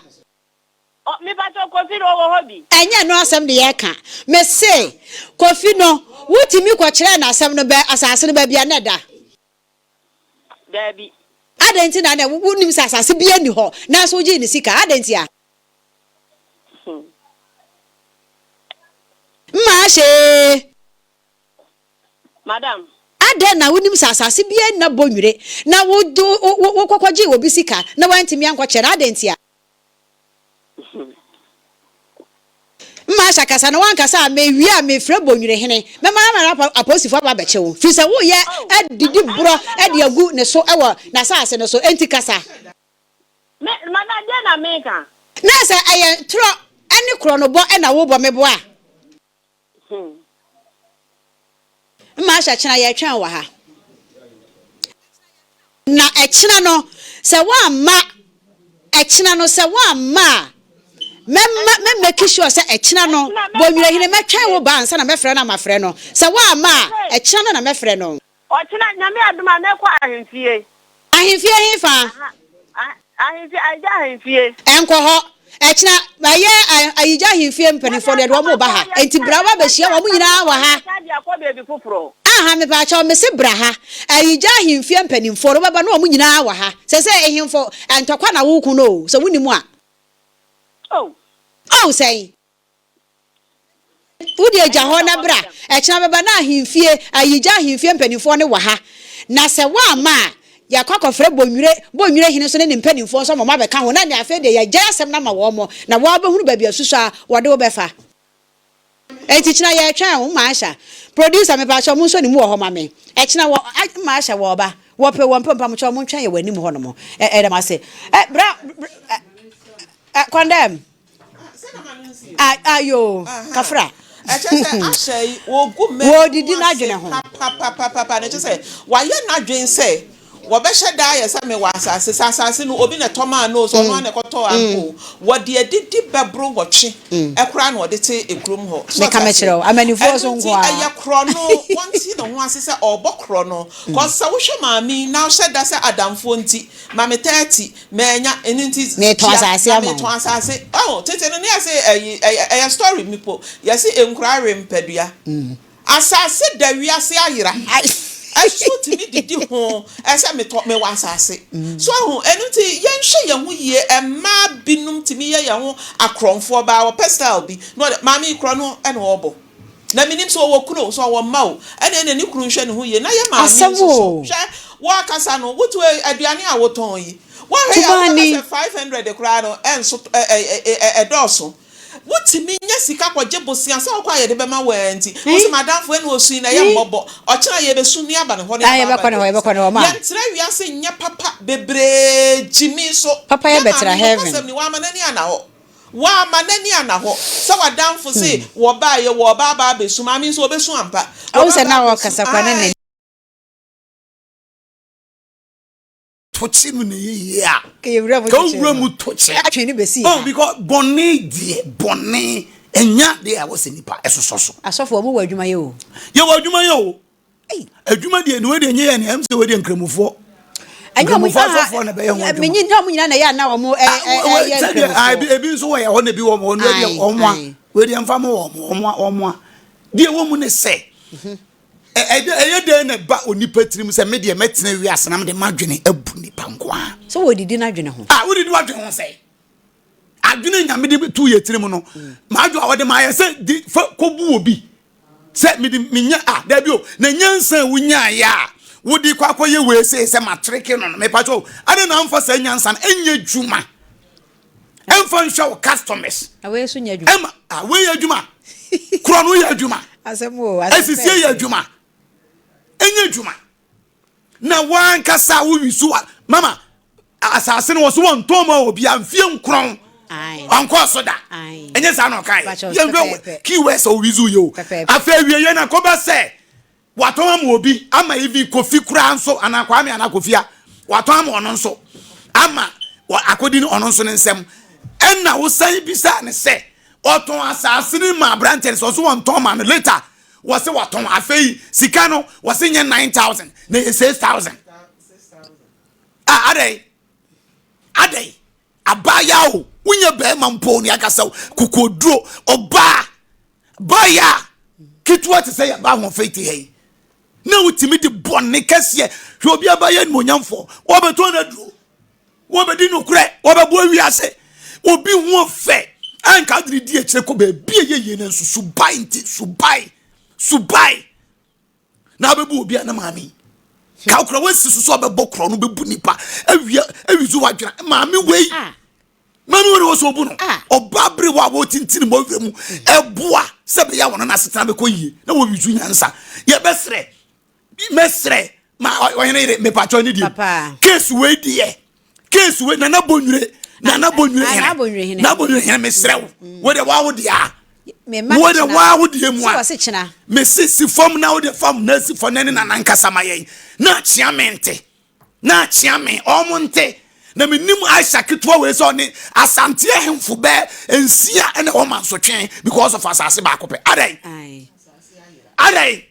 Ɔ, mepakyɛw, Kofi no ɔwɔ hɔ bi? Ɛnyɛ ɛno asɛm ne yɛreka. Mese, Kofi no, wotumi kɔkyerɛɛ no asɛm no bɛ, asase no baabi a na ɛda? Daabi. Adɛn nti na na wonim sɛ asase biara nni hɔ, nanso wogyee ne sika? Adɛn ntia? Mma ahyee. Madam. Adɛn na wonim sɛ asase biara nna Bonwire, na wo, wo, wo, wokɔkɔgyee obi sika na woantumi ankɔkyerɛ no? Adɛn ntia? Mma kasa na wankasa a, mewie a mefrɛ Bonwirehene, mɛma ama apolisifoɔ aba abɛkye wo, firi sɛ woreyɛ adidi borɔ de agu ne so wɔ n'asase no so, enti kasa. Me, madam, deɛn na meka? Na sɛ ɛyɛ torɔ ne korɔnobɔ na worebɔ me bo a. Mma hyɛ kyena yɛretwɛn wo wɔ ha. Na ɛkyena no, sɛ woamma, ɛkyena no, sɛ woamma a, mɛma, mɛ make sure sɛ ɛkyena no, Bonwirehene, mɛtwɛn wo ba ansa na mɛfrɛ no a mafrɛ no. Sɛ woamma a, ɛkyena no na mɛfrɛ no. Ɔkyena, Nyame adom a, mɛkɔ ahemfie. Ahemfie hefa? Ahemfie, Ayigya ahemfie. Ɛnkɔ hɔ. Ɛkyena, ɛyɛ Ayigya ahemfie mpanimfoɔ no, yɛde wɔn reba ha. Enti bra ba bɛhyia wɔn nyinaa wɔ ha. Aha, mepaakyɛw, mese bra ha. Ayigya ahemfie mpanimfoɔ no, wobɛba na wɔn nyinaa wɔ ha. Seesei ahemfo, ntɔkwa na woreko no o, sɛ wonnim a. Oh. Oh, sɛn? Wo deɛ gya hɔ na bra. Ɛkyena bɛba na ahemfie, Ayigya ahemfie mpanimfoɔ no wɔ ha. Na sɛ woamma a, yɛakɔ akɔfrɛ Bonwire, Bonwire hene nso ne ne mpanimfoɔ nso ama wɔabɛka ho, na nea afei deɛ yɛagyae asɛm no ama wɔn, na wɔabɛhunu baabi a susu a wɔde wo bɛfa. Enti kyena yɛretwɛn wo, Maasha. Producer, mepakyɛw monsɔ ne mu wɔ hɔ ma me. Ɛkyena wɔ, Maasha wɔreba. Wɔpɛ wɔmpɛ o, mpamokyɛw montwɛn yɛn wɔ anim hɔnom. Ɛ, ɛda mo ase. Ɛ, bra, bra, ɛ, ɛ, Condemn. Ayo, kafra. Ɛkyɛ sɛ ahyɛ yi wɔgu mmɛ Wɔdidi n'adwene ho. Papapapapa na ɛkyɛ sɛ wayɛ n'adwene sɛ wɔbɛhyɛ da ayɛ sɛ mewɔ asase sɛ asase no obi na ɛtɔ maa no sɛ ɔno ara na ɛkɔtɔɔ ampo mm. wɔde adidi bɛboro wɔtwe mm. ɛkoraa na wɔde te ekurom hɔ. So Meka mekyerɛ wo amanifoɔ so nko ara. Ɛyɛ korɔ no wɔnte ne ho ase sɛ ɔrebɔ korɔ no. Mm. Kɔsɛ sɛ wohwɛ maame na wohyɛ da sɛ adamfoɔ nti maame 30 Manya, ɛno nti Meretɔn tua asase na ama wo. meretɔn asase. Ɔho, tete no ne yɛse ɛyi, ɛyɛ, ɛyɛ story mi po. Yɛse nkuraa we mpadua. Asase da wiase ayera. Ɛso tumi didi ho ɛsɛ metɔ, mewɔ asase. So ahu, ɛno nti yɛnhwɛ yɛn ho yie. Mmaa binom tumi yɛ yɛn ho akorɔmfoɔ baa wɔpɛ style bi na ɔde, maame yi korɔ no ɛna ɔrebɔ. Na menim sɛ ɔwɔ kunu o, sɛ ɔwɔ mma o, ɛnneɛ ɛnneɛ ne kunu nhwɛ ne ho yie. Na yɛ maame Asɛm nso so, o. hwɛ, woakasa no, wotu aduane a wotɔn yi, woanhwɛ yie a wobɛka Tubaani. sɛ 500 koraa no ɛnso, ɛ, ɛ, ɛ, ɛdɔɔso. Wotumi nya sika kɔgye bosea sɛ wokɔ a yɛde bɛma wo ara nti. Wo se m'adamfo ɛna ɔsui na ɛyɛ mmɔbɔ. Ɔkyena yɛbɛsu ne aba ne hɔ ne Ah, aba aba yɛbɛkɔ ne hɔ, abɛbisa. yɛbɛkɔ ne hɔ, ma. Yɛntra wiase nyɛ papa bebree gyimi so. Papa yɛ Yɛ bɛtra maame heaven. nokwasɛm ni wamma n'ani anna hɔ. Wamma n'ani anna hɔ. Sɛ w'adamfo se wɔbaeɛ wɔreba aba abɛsu, maame nso ɔbɛsu ampa. Ahu Wɔba sɛ aba na abɛsu, ɔkasa koraa na ae. n'ani. Tokye no na ɛyɛ yie a. Ka yɛ wura mu Ka tokye wura no. mu tokye. Atwe no bɛsi Oh, ha. because bɔne deɛ bɔne ɛnyɛ adeɛ a ɛwɔ sɛ nipa ɛsosɔ so. Asɔfo ɔmo wɔ adwuma yɛ o. Yɛwɔ adwuma yɛ o. Adwuma deɛ ne wei deɛ nyɛ yɛ ne ɛm sɛ wei deɛ nkramofoɔ. Ɛnyɛ ɔmo Nkramofoɔ asɔfoɔ na ɛbɛyɛ ho adwuma. Menyi nyɛ ɔmo nyinaa na ɛyɛ ana ɔmo ɛ ɛ ɛyɛ Sɛdeɛ nkramofoɔ. ebi nso wɔ yɛ hɔ na ebi wɔ hɔ no deɛ ɔmo a wei deɛ nfa mo wɔ ɔmo ɔmo a ɔmo a deɛ ɛwɔ mu ne sɛ ɛyɛ dɛn na ɛba onipa tirim sɛ me deɛ mɛtena wiase na mede m'adwene abu nipa nko ara. Sɛ wɔdidi n'adwene ho. Ah wodidi w'adwene ho sɛ. Adwene nyame de to yɛ tirim no m'adwene a wɔde ma ayɛ sɛ di fa kɔbu obi sɛ mede menya a dabi o na nyansa a wonyaeɛ a wode kɔ akɔyɛ wei sei sɛ matreke no no mepa kyɛw adɛn na amfa saa nyansa no ɛnyɛ adwuma ɛmfa nhwɛ wo customers Na wei nso nyɛ adwuma. ɛma a wei yɛ adwuma korɔ no yɛ adwuma Asɛm o, asɛm asisie yɛ adwuma ɛnyɛ adwuma na wankasa wowi so a mama asase no wɔ so wɔntɔn ma obi a mfie nkorɔn ɔnkɔɔ so da ɛnyɛ saa na ɔkaeɛ yɛnhwɛ keywords a owi so yɛ o afei awie yɛ na kɔba sɛ watɔn ama obi ama even kofi koraa nso anaa kwame anaa kofi a watɔn ama ɔno nso ama akɔdi ne ɔno nso ne nsɛm ɛna wosan bisa ne sɛ ɔtɔn asase no ma aberanteɛ no sɛ ɔso wɔntɔn ma no later wɔse watɔn afei sika no wɔse nyɛ 9000 na ɛyɛ 6000 ah adɛn adɛn abaayaa o wonyɛ bɛrima mpo ne akasa kokoduro ɔbaa baayaa ketewa te sɛ yɛba ahoɔfɛ te ha yi na wotumi de bɔne kɛseɛ hwɛ obi abayɛ animonyamfoɔ wɔbɛtɔn no aduro wɔbɛdi nokorɛ wɔbɛboa wiase obi ho fɛ anka adwene di akyire kɔ baabi a ɛyɛ yie no nso suban nti suban suban na abɛbu obi a na maame yi ka wokora woasi so sɛ ɔbɛbɔ korɔ no bɛbu nipa awia awi so wadwena maame wei ah. maame wei na wɔ sɛ ɔbu no ah. ɔba bere wɔ a wɔtintini mɔ awura mu ɛboa sɛ bɛyɛ wɔn no asetena bɛkɔ yie na wɔwi so nyansa yɛbɛsrɛ mɛsrɛ ma ɔhene yere mepatwɔ ne deɛ case wei deɛ case wei nana bonwire nana bonwire hene nana bonwire hene mesrɛ wo mm. wo deɛ wawo deɛ a wo deɛ wawo deɛ mu a mesi si fam na wo deɛ fam na si fam na ne nana nkasa ma yɛn na akyea me nte na akyea me ɔmo nte na menim Aisha ketewa wei sɛ ɔne Asante ahemfo bɛɛ nsia ɛna wɔn mansotwe because of asase baako pɛ adɛn adɛn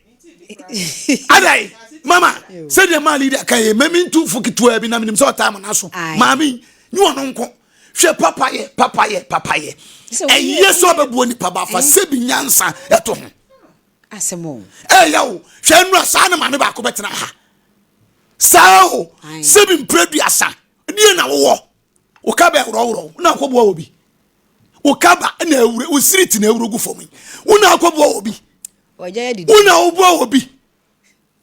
adɛn mama sɛdeɛ maa leader ka yɛ mami ntufo ketewa bi na menim sɛ ɔtaa mo n'aso maame nye ɔno nko hwɛ papayɛ papayɛ papayɛ ɛyɛ sɛ ɔbɛboa nipa ba fa sɛ bi nyansa ɛto ho ɛyɛ o hwɛ nnura saa na maame baako bɛtena ha saa o sɛ bi mpere duasa deɛ na wowɔ wo kaba ɛworɔworɔ wo na akɔboa wɔ bi wo kaba na awure wo siriti na awuro gu fam yi wo na akɔboa wɔ bi wo na woboa wɔ bi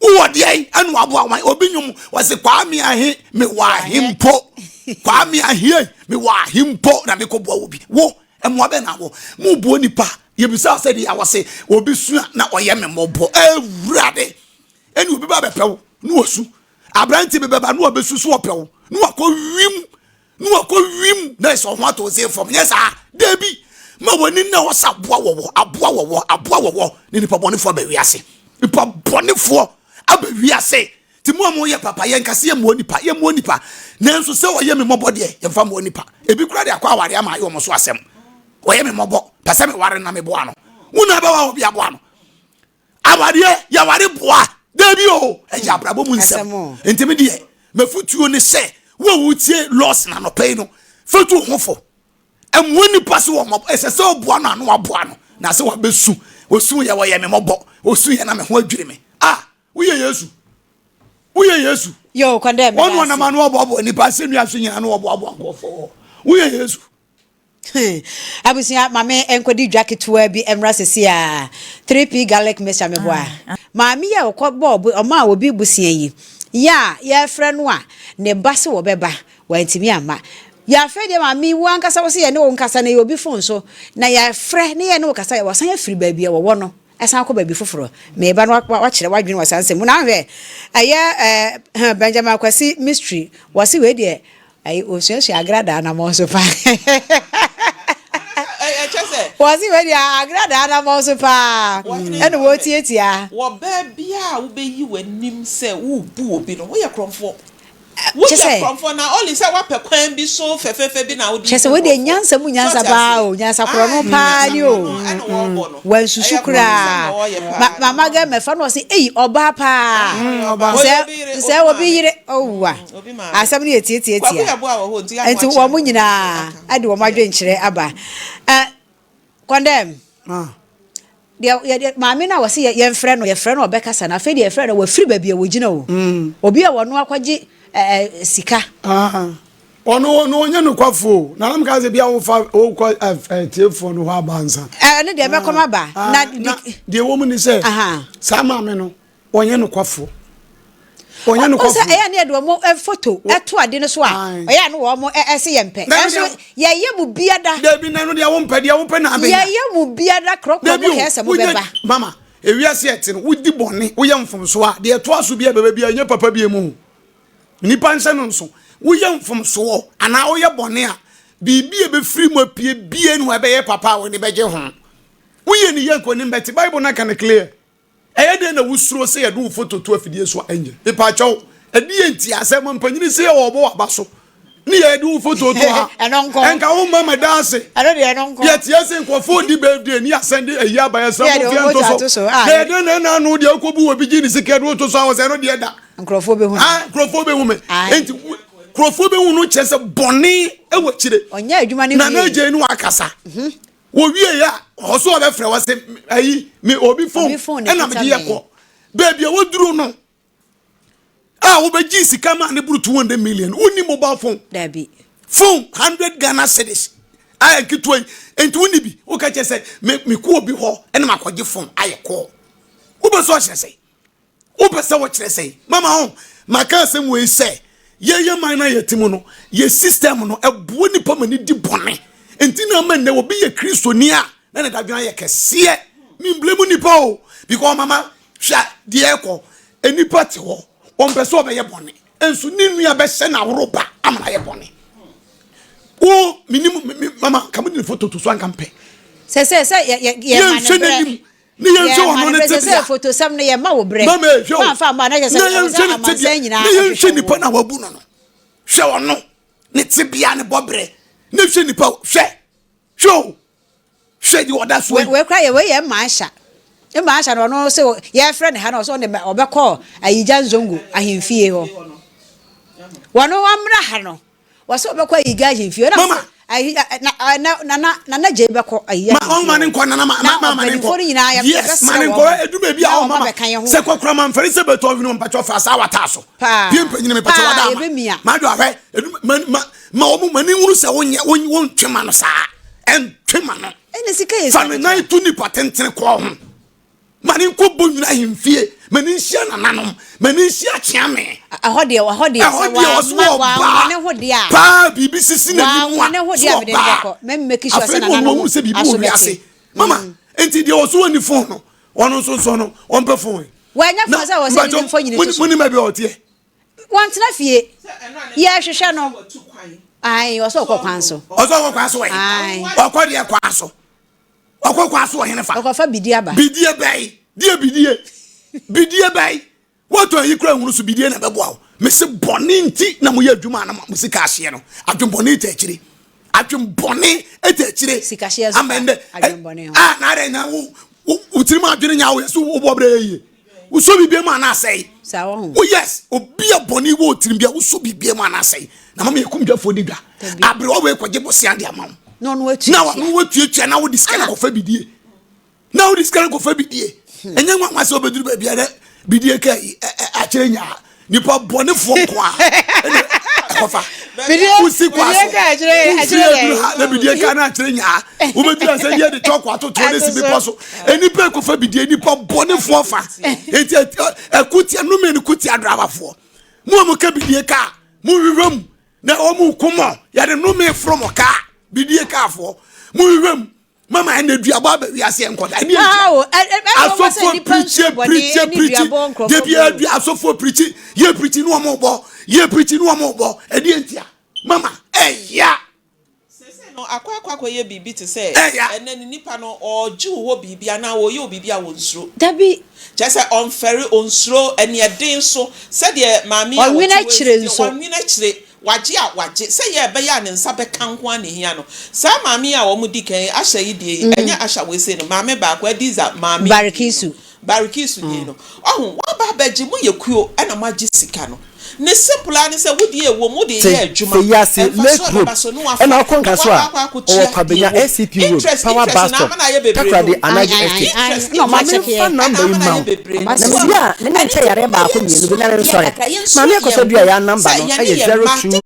wowɔ deɛ ɛna waboa wan obi nwom wɔsi kwame ahe mewɔ ahe mpo kwame ahe mewɔ ahe mpo na mekɔboa wɔ bi wo mmoa bɛ na wɔ mo boa nipa yɛbisa sɛ deɛ wɔse obi sua na ɔyɛ me mmɔbɔ awurade ɛne obi ba bɛpɛ wo na wasu aberante bi bɛba na wabɛsu so ɔpɛ wo na wakɔ wim na wakɔ wim na ɛsɛ ɔho ato ɔsɛ fam nyɛ saa dabi ma w'ani na hɔ sɛ aboa wɔwɔ aboa wɔwɔ aboa wɔwɔ ne nipa bɔnefoɔ aba wiase nipa bɔnefoɔ aba wiase ti mu a mo yɛ papa yɛn kase yɛ mmoa nipa yɛ mmoa nipa nanso sɛ ɔyɛ me mmɔbɔ deɛ yɛmfa mmoa nipa ebi kura de akɔ aware ama ayɛ wɔn so asɛm ɔyɛ me mmɔbɔ pɛ sɛ me ware na me boa no wo na bɛwa obi aboa no Awareɛ yɛware boa dabi o ɛyɛ abrabɔ mu nsɛm nti me deɛ mafutuo ne sɛ wo a wotie lɔs na nɔpɛ yi no fatu ho fo ɛmmoa nipa so wɔ mmɔbɔ ɛsɛ sɛ ɔboa no ano aboa no na sɛ wabɛsu osu yɛ wɔyɛ me mmɔbɔ osu yɛ na me ho adwiri me ah woyɛ yesu woyɛ yesu wɔn wɔnam ano ɔboaboa nipa asɛnnua so nyina no ɔboaboa nkurɔfoɔ woyɛ yesu. Abusua ma me nkɔdi dwa ketewa bi mmra sɛsi a. 3P garlic mixture meboa. Maame yi a ɔkɔ bɔɔ ɔmaa obi bosea yi, yɛ a yɛrefrɛ no a ne ba se wɔbɛba, wantumi amma. Yɛ afei deɛ maame yi wo ankasa wo se yɛne wo nkasa na ɛyɛ obi phone so na yɛafrɛ ne yɛne wo kasa wasan afiri baabi a wɔwɔ no asan akɔ baabi foforɔ. Meba no wakyerɛ w'adwene wɔ saa nsɛm mu na ahwɛ ɛyɛ eh, Benjamin Akwasi mystery wɔse wei deɛ Ayi osuasua agradaa anamɔn so paa. Wɔsi wei deɛ agradaa anamɔn so paa ɛna wɔtiatia. Wɔ baa biara a wobɛyi w'anim sɛ worebu obi no, woyɛ korɔmfoɔ. Woyɛ korɔmfoɔ na only sɛ woapɛ kwan bi so fɛfɛɛfɛ bi na wode Kyɛ sɛ wei deɛ nyansa mu nyansa paa o, nyansa korɔno paa ni o. Wansusu koraa. Ma mama gɛ mɛfa no ɔse ei ɔbaa paa. Sɛ sɛ obi yere owua. Asɛm no yɛ tiatiatia. Nti wɔn nyinaa de wɔn adwenkyerɛ aba. Ɛ kɔndɛm. Deɛ yɛ maame no a wɔse yɛmfrɛ no yɛfrɛ no ɔbɛkasa no afei deɛ yɛfrɛ no wafiri baabi a wɔgyina o. Obi a wɔno akɔgye ɛ sika. Ɔno ɔno ɔnyɛ nokwafo o. Na nam ka sɛ bia wofa wokɔ tiefoɔ no hɔ aba ansa. Ɛno deɛ mɛkɔm aba. Na deɛ ɛwɔ mu ne sɛ saa maame no ɔnyɛ nokwafo. Ɔnyɛ nokwafo. Sɛ ɛyɛ ne yɛde wɔn foto ɛto ade no so a ɔyɛ a no wɔn ɛse yɛn pɛ. Ɛnso yɛyɛ mu biada. Dabi na no deɛ wompɛ deɛ wopɛ na abɛnya. Yɛyɛ mu biada korɔkorɔ mo kɛɛ sɛ mo bɛba. Mama ewiase ɛte no wodi bɔne woyɛ mfomso a deɛ ɛtoa so bi a bɛbɛ bi a ɛnyɛ papa bi mu. Nnipa nhyɛ no nso. Woyɛ mfomsoɔ anaa woyɛ bɔne a, biribi a ɛbɛfiri mu apue bie no ɛbɛyɛ papa a w'ani bɛgye ho. Woyɛ ne yie nka w'anim bɛte. Bible no aka no clear. Ɛyɛ dɛn na wosuro sɛ yɛde wo foto to afidie so a ɛnyɛ? Mepaakyɛw, ɛdeɛ nti a sɛ mampanyini sɛ yɛwɔ ɔbɔ w'aba so ne yɛde wo foto to ha ɛnka wo mma mɛda ase. Yɛteɛ sɛ nkurɔfoɔ di birthday ne yɛasɛnde ayi aba yɛsrɛ mo mfeɛ nto so. Na yɛde na ɛna ano deɛ wokɔbu wɔ bi gye ne sika de woto so a wɔ sɛ ɛno deɛ da. Nkurɔfoɔ bɛhu no. Ah, nkurɔfoɔ bɛhu me. Enti nkurɔfoɔ bɛhu no kyerɛ sɛ bɔne wɔ akyire. Ɔnyɛ adwuma no wie. Nana Agye no akasa. Mhm. Wɔwie yɛ a, ɔso ɔbɛfrɛ wɔ sɛ ayi me obi phone ɛna mede yɛ kɔ. Baabi a wɔduru no a wobɛgye sika ma ne boro 200 million wonni mobile phone. Dabi. Phone 100 Ghana cedis a nketewa yi nti wonni bi woka kyerɛ sɛ mekɔ obi hɔ ɛna makɔgye phone ayɛ kɔɔ. Wobɛ so ahyɛ sɛ Wopɛ sɛ wɔkyerɛ sɛn? Mama ho, maka asɛm wei sɛ, yɛyɛ man no a yɛte mu no, yɛ system no, ɛboa nipa ma ne di bɔne. Nti na ama nnɛ obi yɛ Kristoni a, na ne dadwene ayɛ kɛseɛ. Memblame nipa o, because mama, hwɛ deɛ ɛkɔ, nipa te hɔ, ɔmpɛ sɛ ɔbɛyɛ bɔne, nso ne nua bɛhyɛ no aworoba ama no ayɛ bɔne. Wo, menim, mama, ka mode ne foto to so anka mpɛ. Sɛ sɛ sɛ yɛ yɛ yɛ ma ne Yɛnhwɛ brɛ. n'anim. Ne yɛnhwɛ Yɛ ma ɔno no ne brɛ sɛ sɛ tebea. fotosɛm no yɛ ma wo brɛ. Mama ehwɛ o. Woamfa amma a na kyerɛ sɛ Ne ɛwɔ yɛnhwɛ sɛ ne amansan tebea. nyinaa Ne yɛnhwɛ hwehwɛ nipa wo. na wabu no no. Hwɛ ɔno ne tebea ne bɔbrɛ. Ne hwɛ nipa o. Hwɛ. Hwɛ o. Hwɛ deɛ ɔda so Wei yi. wei koraa yɛ wei yɛ mmaa nhyɛ. Mmaa nhyɛ no ɔno sɛ yɛfrɛ ne ha no ɔsɛ ɔne ɔbɛkɔ Ayigya Nzongo ahemfie hɔ. Wɔn wɔmmra ha no. Wɔsɛ ɔbɛkɔ ayiga ahemfie. Ɛna Mama. sɛ ayi na na nana nana gye bɛkɔ ayi Ma ɔma ne nkɔ nana ma Na ma ma ne ɔmpanimfoɔ nkɔ. no nyinaa yɛ Yes, ma yɛbɛsrɛ ne wɔn nkɔ. Edu baabi a na ɔma wɔn ma. abɛka yɛn ho. Sɛ kɔkora ma mfɛre sɛ bɛtɔ ɔhwene mpakyɛ fa saa wataa so. Paa. Pie mpanyini mepakyɛ Paa, wada ama. yɛbɛmia. Ma do ahwɛ. Edu ma ma ma wɔn ma ne nhunu sɛ wonyɛ won wontwe ma no saa. Ɛntwe ma no. Ɛna sika yɛ Fa sika ne nan to nipa tentene kɔɔ ho. Ma ne nkɔ Bonwire ahemfie. Ma ne nhyia nananom. Ma ne nhyia Kyeame. Ɛhɔ deɛ, ɛhɔ deɛ, Ɛhɔ sɛ deɛ ɔso wamma, ɔbaa wamma ne ho deɛ a. paa biribi sisi n'anim Wamma ne a ho so deɛ a mede no ɔbaa. bɛkɔ. Mɛ make sure sɛ Afei na ɔno nananom wahunu sɛ biribi aso wɔ wiase. bɛte. Mama, nti deɛ ɔso ɔnni phone no, ɔno nso nso no, ɔmpɛ phone. Wanya Na phone sɛ wɔ sɛ ne mfo nyini mpakyɛ, to so. monim baabi a ɔteɛ? Wɔntena fie. Yɛhwehwɛ no. Ae, ɔsɛ ɔkɔ kwan so. Ɔsɛ ɔkɔ kwan so ɛ? Ae. Ɔkɔ deɛ kwan so. Ɔkɔ kwan so ɔhene fa. Ɔkɔfa bidie aba. Bidie bɛyi. Deɛ bidie. Bidie bɛyi. Wɔtɔ ayi kura nhunu so bidie na ɛbɛboa wo. Mese bɔne nti na moyɛ adwuma na mo sika ahyeɛ no. Adwenbɔne ta akyire. Adwenbɔne ta akyire. Sikahyeɛ nso fa adwenbɔne ho. Ah, na adɛn na wo wo tirim adwene nya wo yɛ so wobɔ brɛ yɛ yie. Wosɔ biribi mu anaasɛe. Saa wɔ ho. Oh yes, obi a bɔne wɔ tirim bia wosɔ biribi mu anaasɛe. Na mama yɛkum dwafoɔ di dwa. Aberewa wei kɔgye bosea de ama wo. Na ɔno atuatua. Na ɔno watuatua na wode sika no kɔfa bidie. Na wode sika no kɔfa bidie. Ɛnyɛ nwanwa sɛ wobɛduru baabi a na bidie ka yi akyerɛ nyaa. Nipa bɔnefoɔ nko a ɛna ɛkɔfa. Wosi kwa so. Wofiri aduru ha na bidie kaa no akyerɛ nyaa. Wobɛduru sɛ yɛ de kyɔko atotoɔ no si bepɔ so. Nnipa ɛkɔfa bidie nnipa bɔnefoɔ fa. Enti ɛko tia nnome no ko tia drabafoɔ. Mo a moka bidie kaa monhwehwɛ mu na wɔn ko mɔ yɛde nnome foro mo kaa bidie kaafoɔ monhwehwɛ mu. Mama ɛna duabɔ aba wiase nkɔda ɛne ntia asɔfoɔ pirikyi pirikyi pirikyi debi adu asɔfoɔ pirikyi yɛ pirikyi ne wɔn bɔ yɛ pirikyi ne wɔn bɔ ɛne ntia mama ɛya. Sese no akɔ akɔ akɔyɛ biribi te sɛ ɛnɛ ne nipa no ɔregye wo hɔ biribi anaa ɔreyɛ wo biribi a wɔnsuro. Dabi. Kyerɛ sɛ ɔnfɛre, ɔnsuro, ɛneɛden so sɛdeɛ maame yi a Ɔnwene ɔte hɔ yi akyire si teɛ, nso. wannwene akyire. Wagye a wagye. Sɛ yɛ ɛbɛyɛ a ne nsa bɛka nko ara na ehia no. Saa maame yi a wɔdi kan yi, Asha yi deɛ yi, ɛnyɛ Asha wei sei no, maame baako, Adiza maame yi deɛ yi no, Barikisu. Barikisu deɛ yi no. Wahu, woaba abɛgye, moyɛ kuo ɛna moagye sika no. Ne simple ara ne sɛ, wo deɛ ɛwɔ mu, wode Te reyɛ adwuma, sɛ Yiase mfasoɔ Lake a Road ɛbɛba so no woafa, ɛna wokɔ na Nkaso woakɔ a, akɔ ɔwɔ akɔtua deɛ Kwabenya ɛwɔ mu. SCP Road, Interest, Power interest Bus na Stop, ama no ayɛ bebree Takoradi no o. Anagye Ae, ae, Estate. ae, Interest, na ɔmo Ma interest akyɛkeɛ. memfa ɛna number yi ama no mma ayɛ wo, bebree no. na So mewie wahu? a me ne Ɛno nkyɛ nti yareɛ momma baako mmienu bi yɛnsua na adeɛ mensɔre. kakra, yɛnsua Maame yɛn Akosua ho Duah number sɛ no yɛne yɛ yɛn 02. mma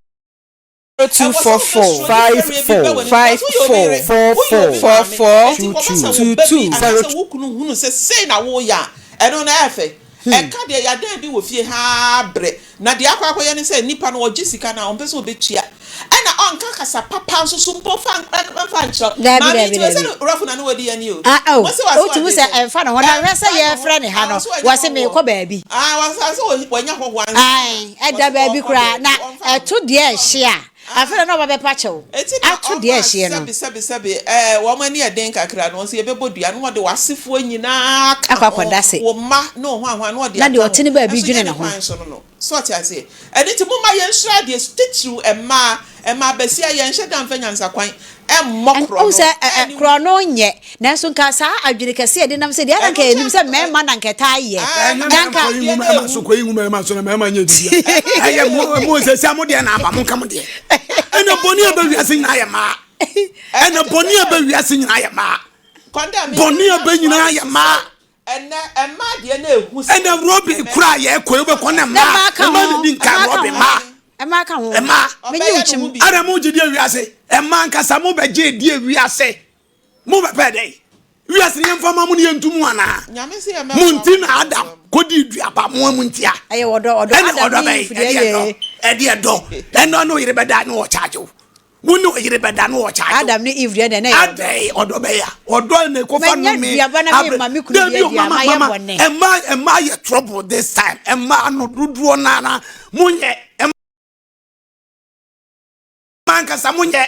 te 02 Ɛwɔ sɛ 44 wobɛsuro ne 5 fɛreɛ bi ba 4 w'anim 5 because woyɛ obi 4 yere, 4 woyɛ obi 4 4 maame, 4 enti 2 kɔba 2 sɛ wo 2 ba bi 2. 0 anaasɛ wo kunu hunu sɛ sei na woreyɛ a, ɛno no ɛyɛ fɛ. Ɛka deɛ yɛadan bi wɔ fie haa brɛ, na deɛ akɔ akɔyɛ ne sɛ nipa no ɔgye sika no a ɔmpɛ sɛ ɔbɛtua, ɛna ɔnka kasa papa nso so mpo mfa mfa nkyerɛ wo. Daabi, Maame daabi, nti wei sɛ daabi. ne rɔfo na ne wadi ani o. Ah, oh, Mo se wase wotumi wagye sɛ sɛ ɛmfa ne ho na hwɛ sɛ ɛmfa ne ho, yɛrefrɛ ne ha no, ah, ɔse wanya wɔse hɔhoɔ. merekɔ baabi. Ah, wɔse sɛ wanya hɔhoɔ ansa na Ae, ɛda wɔse baabi wɔrekɔ koraa baabi, na ɔmfa ne ho. ɛto deɛ ɛhye a, afei na na ɔba bɛpa kyɛw. Enti na Ato deɛ ɔma ɛhyeɛ no. sɛbe sɛbe sɛbe ɛɛ wɔn ani yɛ den kakra no, wɔn nso yɛbɛbɔ dua na wɔde w'asefoɔ nyinaa aka Akɔ ho, akɔda ase. wo mma ne wo hwanhwan na wɔde Na deɛ aka ho. ɔte ne baabi Ɛnso dwene nyɛ ne ne ho. kwan so no no. So ɔte aseɛ? Ɛno nti momma yɛnsuro adeɛ, titiriw mmaa, mmaa basia, yɛnhyɛ da mfa nyansakwan mmɔ Wohu korɔno, sɛ ɛ ɛ ɛne wo. korɔno nyɛ, nanso nka saa adwene kɛse a yɛde nam sɛ deɛ na Ɛno nka kyɛ yɛnim sɛ mmarima na nka ɛtaa yɛ. Ah, Ɛnyɛ Na mmarima nka kɔ yi deɛ hu na mmarima ewu. so kɔ yi hu mmarima so na mmarima nyɛ biribi a ɛyɛ mo mo sɛ sɛ mo deɛ na aba mo nka mo deɛ ɛna bɔne a ɛbɛ wiase nyinaa yɛ mmaa ɛna bɔne a ɛbɛ wiase nyinaa yɛ mmaa Kɔndɛ mi bɔne a ɛbɛ nyinaa yɛ mmaa Ɛnɛ mmaa deɛ na ehu sɛ. Ɛnɛ rɔbin kura yɛ kɔ ebe kɔ ne Na mmaa mmaa ka mmaa ho, na di nka mmaa ka rɔbin ho, mmaa mmaa ka ho. mmaa Menye wo kyim. Ɛna mo gye di ewiase mmaa nkasa mo bɛ gye di ewiase mo bɛ pɛ dɛ wiase ne yɛn fa ma mo ne yɛn ntu mu anaa mo nti na Adam kɔ di duaba mo mu ntia Ɛyɛ ɔdɔ ɔdɔ ɛne Adam ɔdɔ ne bɛyi Eve deɛ ɛde ɛdɔ yɛ. ɛde ɛdɔ ɛnɔ ne oyere bɛ da ne wɔ kyaagye wo. Wo ne ɔyere bɛda no ɔkyaagye wo. Adam ne Eve deɛ na ɛyɛ ɔdɔ. Adɛn ɔdɔ bɛyɛ a ɔdɔ na ɛkɔfa Manya nnome duaba na abrɛ. mema me kunu bi Dabi o adi a mama mayɛ mama bɔne. ɛma ɛma yɛ trouble this time ɛma no dodoɔ no ara monyɛ ɛma ankasa monyɛ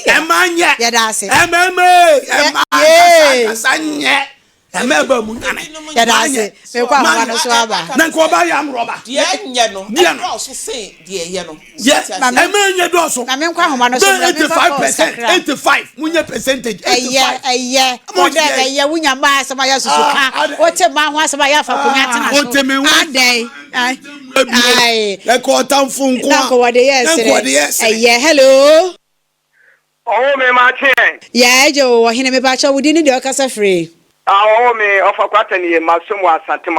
ɛma nyɛ Yɛda ase. ɛma ɛma ɛma ankasa ankasa nyɛ. Ɛmɛ ɛbɛ mu nyane. Yɛda ase. Mekɔ ahoma no so aba. Na nka ɔba yɛ amrɔba. Deɛ ɛnyɛ no ɛdɔɔso sen deɛ ɛyɛ no. Yɛ ɛmɛ ɛnyɛ dɔɔso. Na menkɔ ahoma no so mra mefa calls kakra. 85 munyɛ percentage 85. Ɛyɛ ɛyɛ ɔdɛ ɛyɛ wunya mmaa asɛm ayɛ susu ka wote mmaa ho asɛm ayɛ afa konya tena so. Wote me ho. Adɛn. Ayi. Ɛkɔ ɔtamfo nko a. Na nkɔ wɔde yɛ ɛsere. Ɛyɛ hello. Ɔwoo me makye ɛ. Yaa agya o ɔhene mepakyɛw wo din ne deɛ ɔkasa firi. Ah ɔwoo me ɔfa kwata nie masom wɔ Asantema.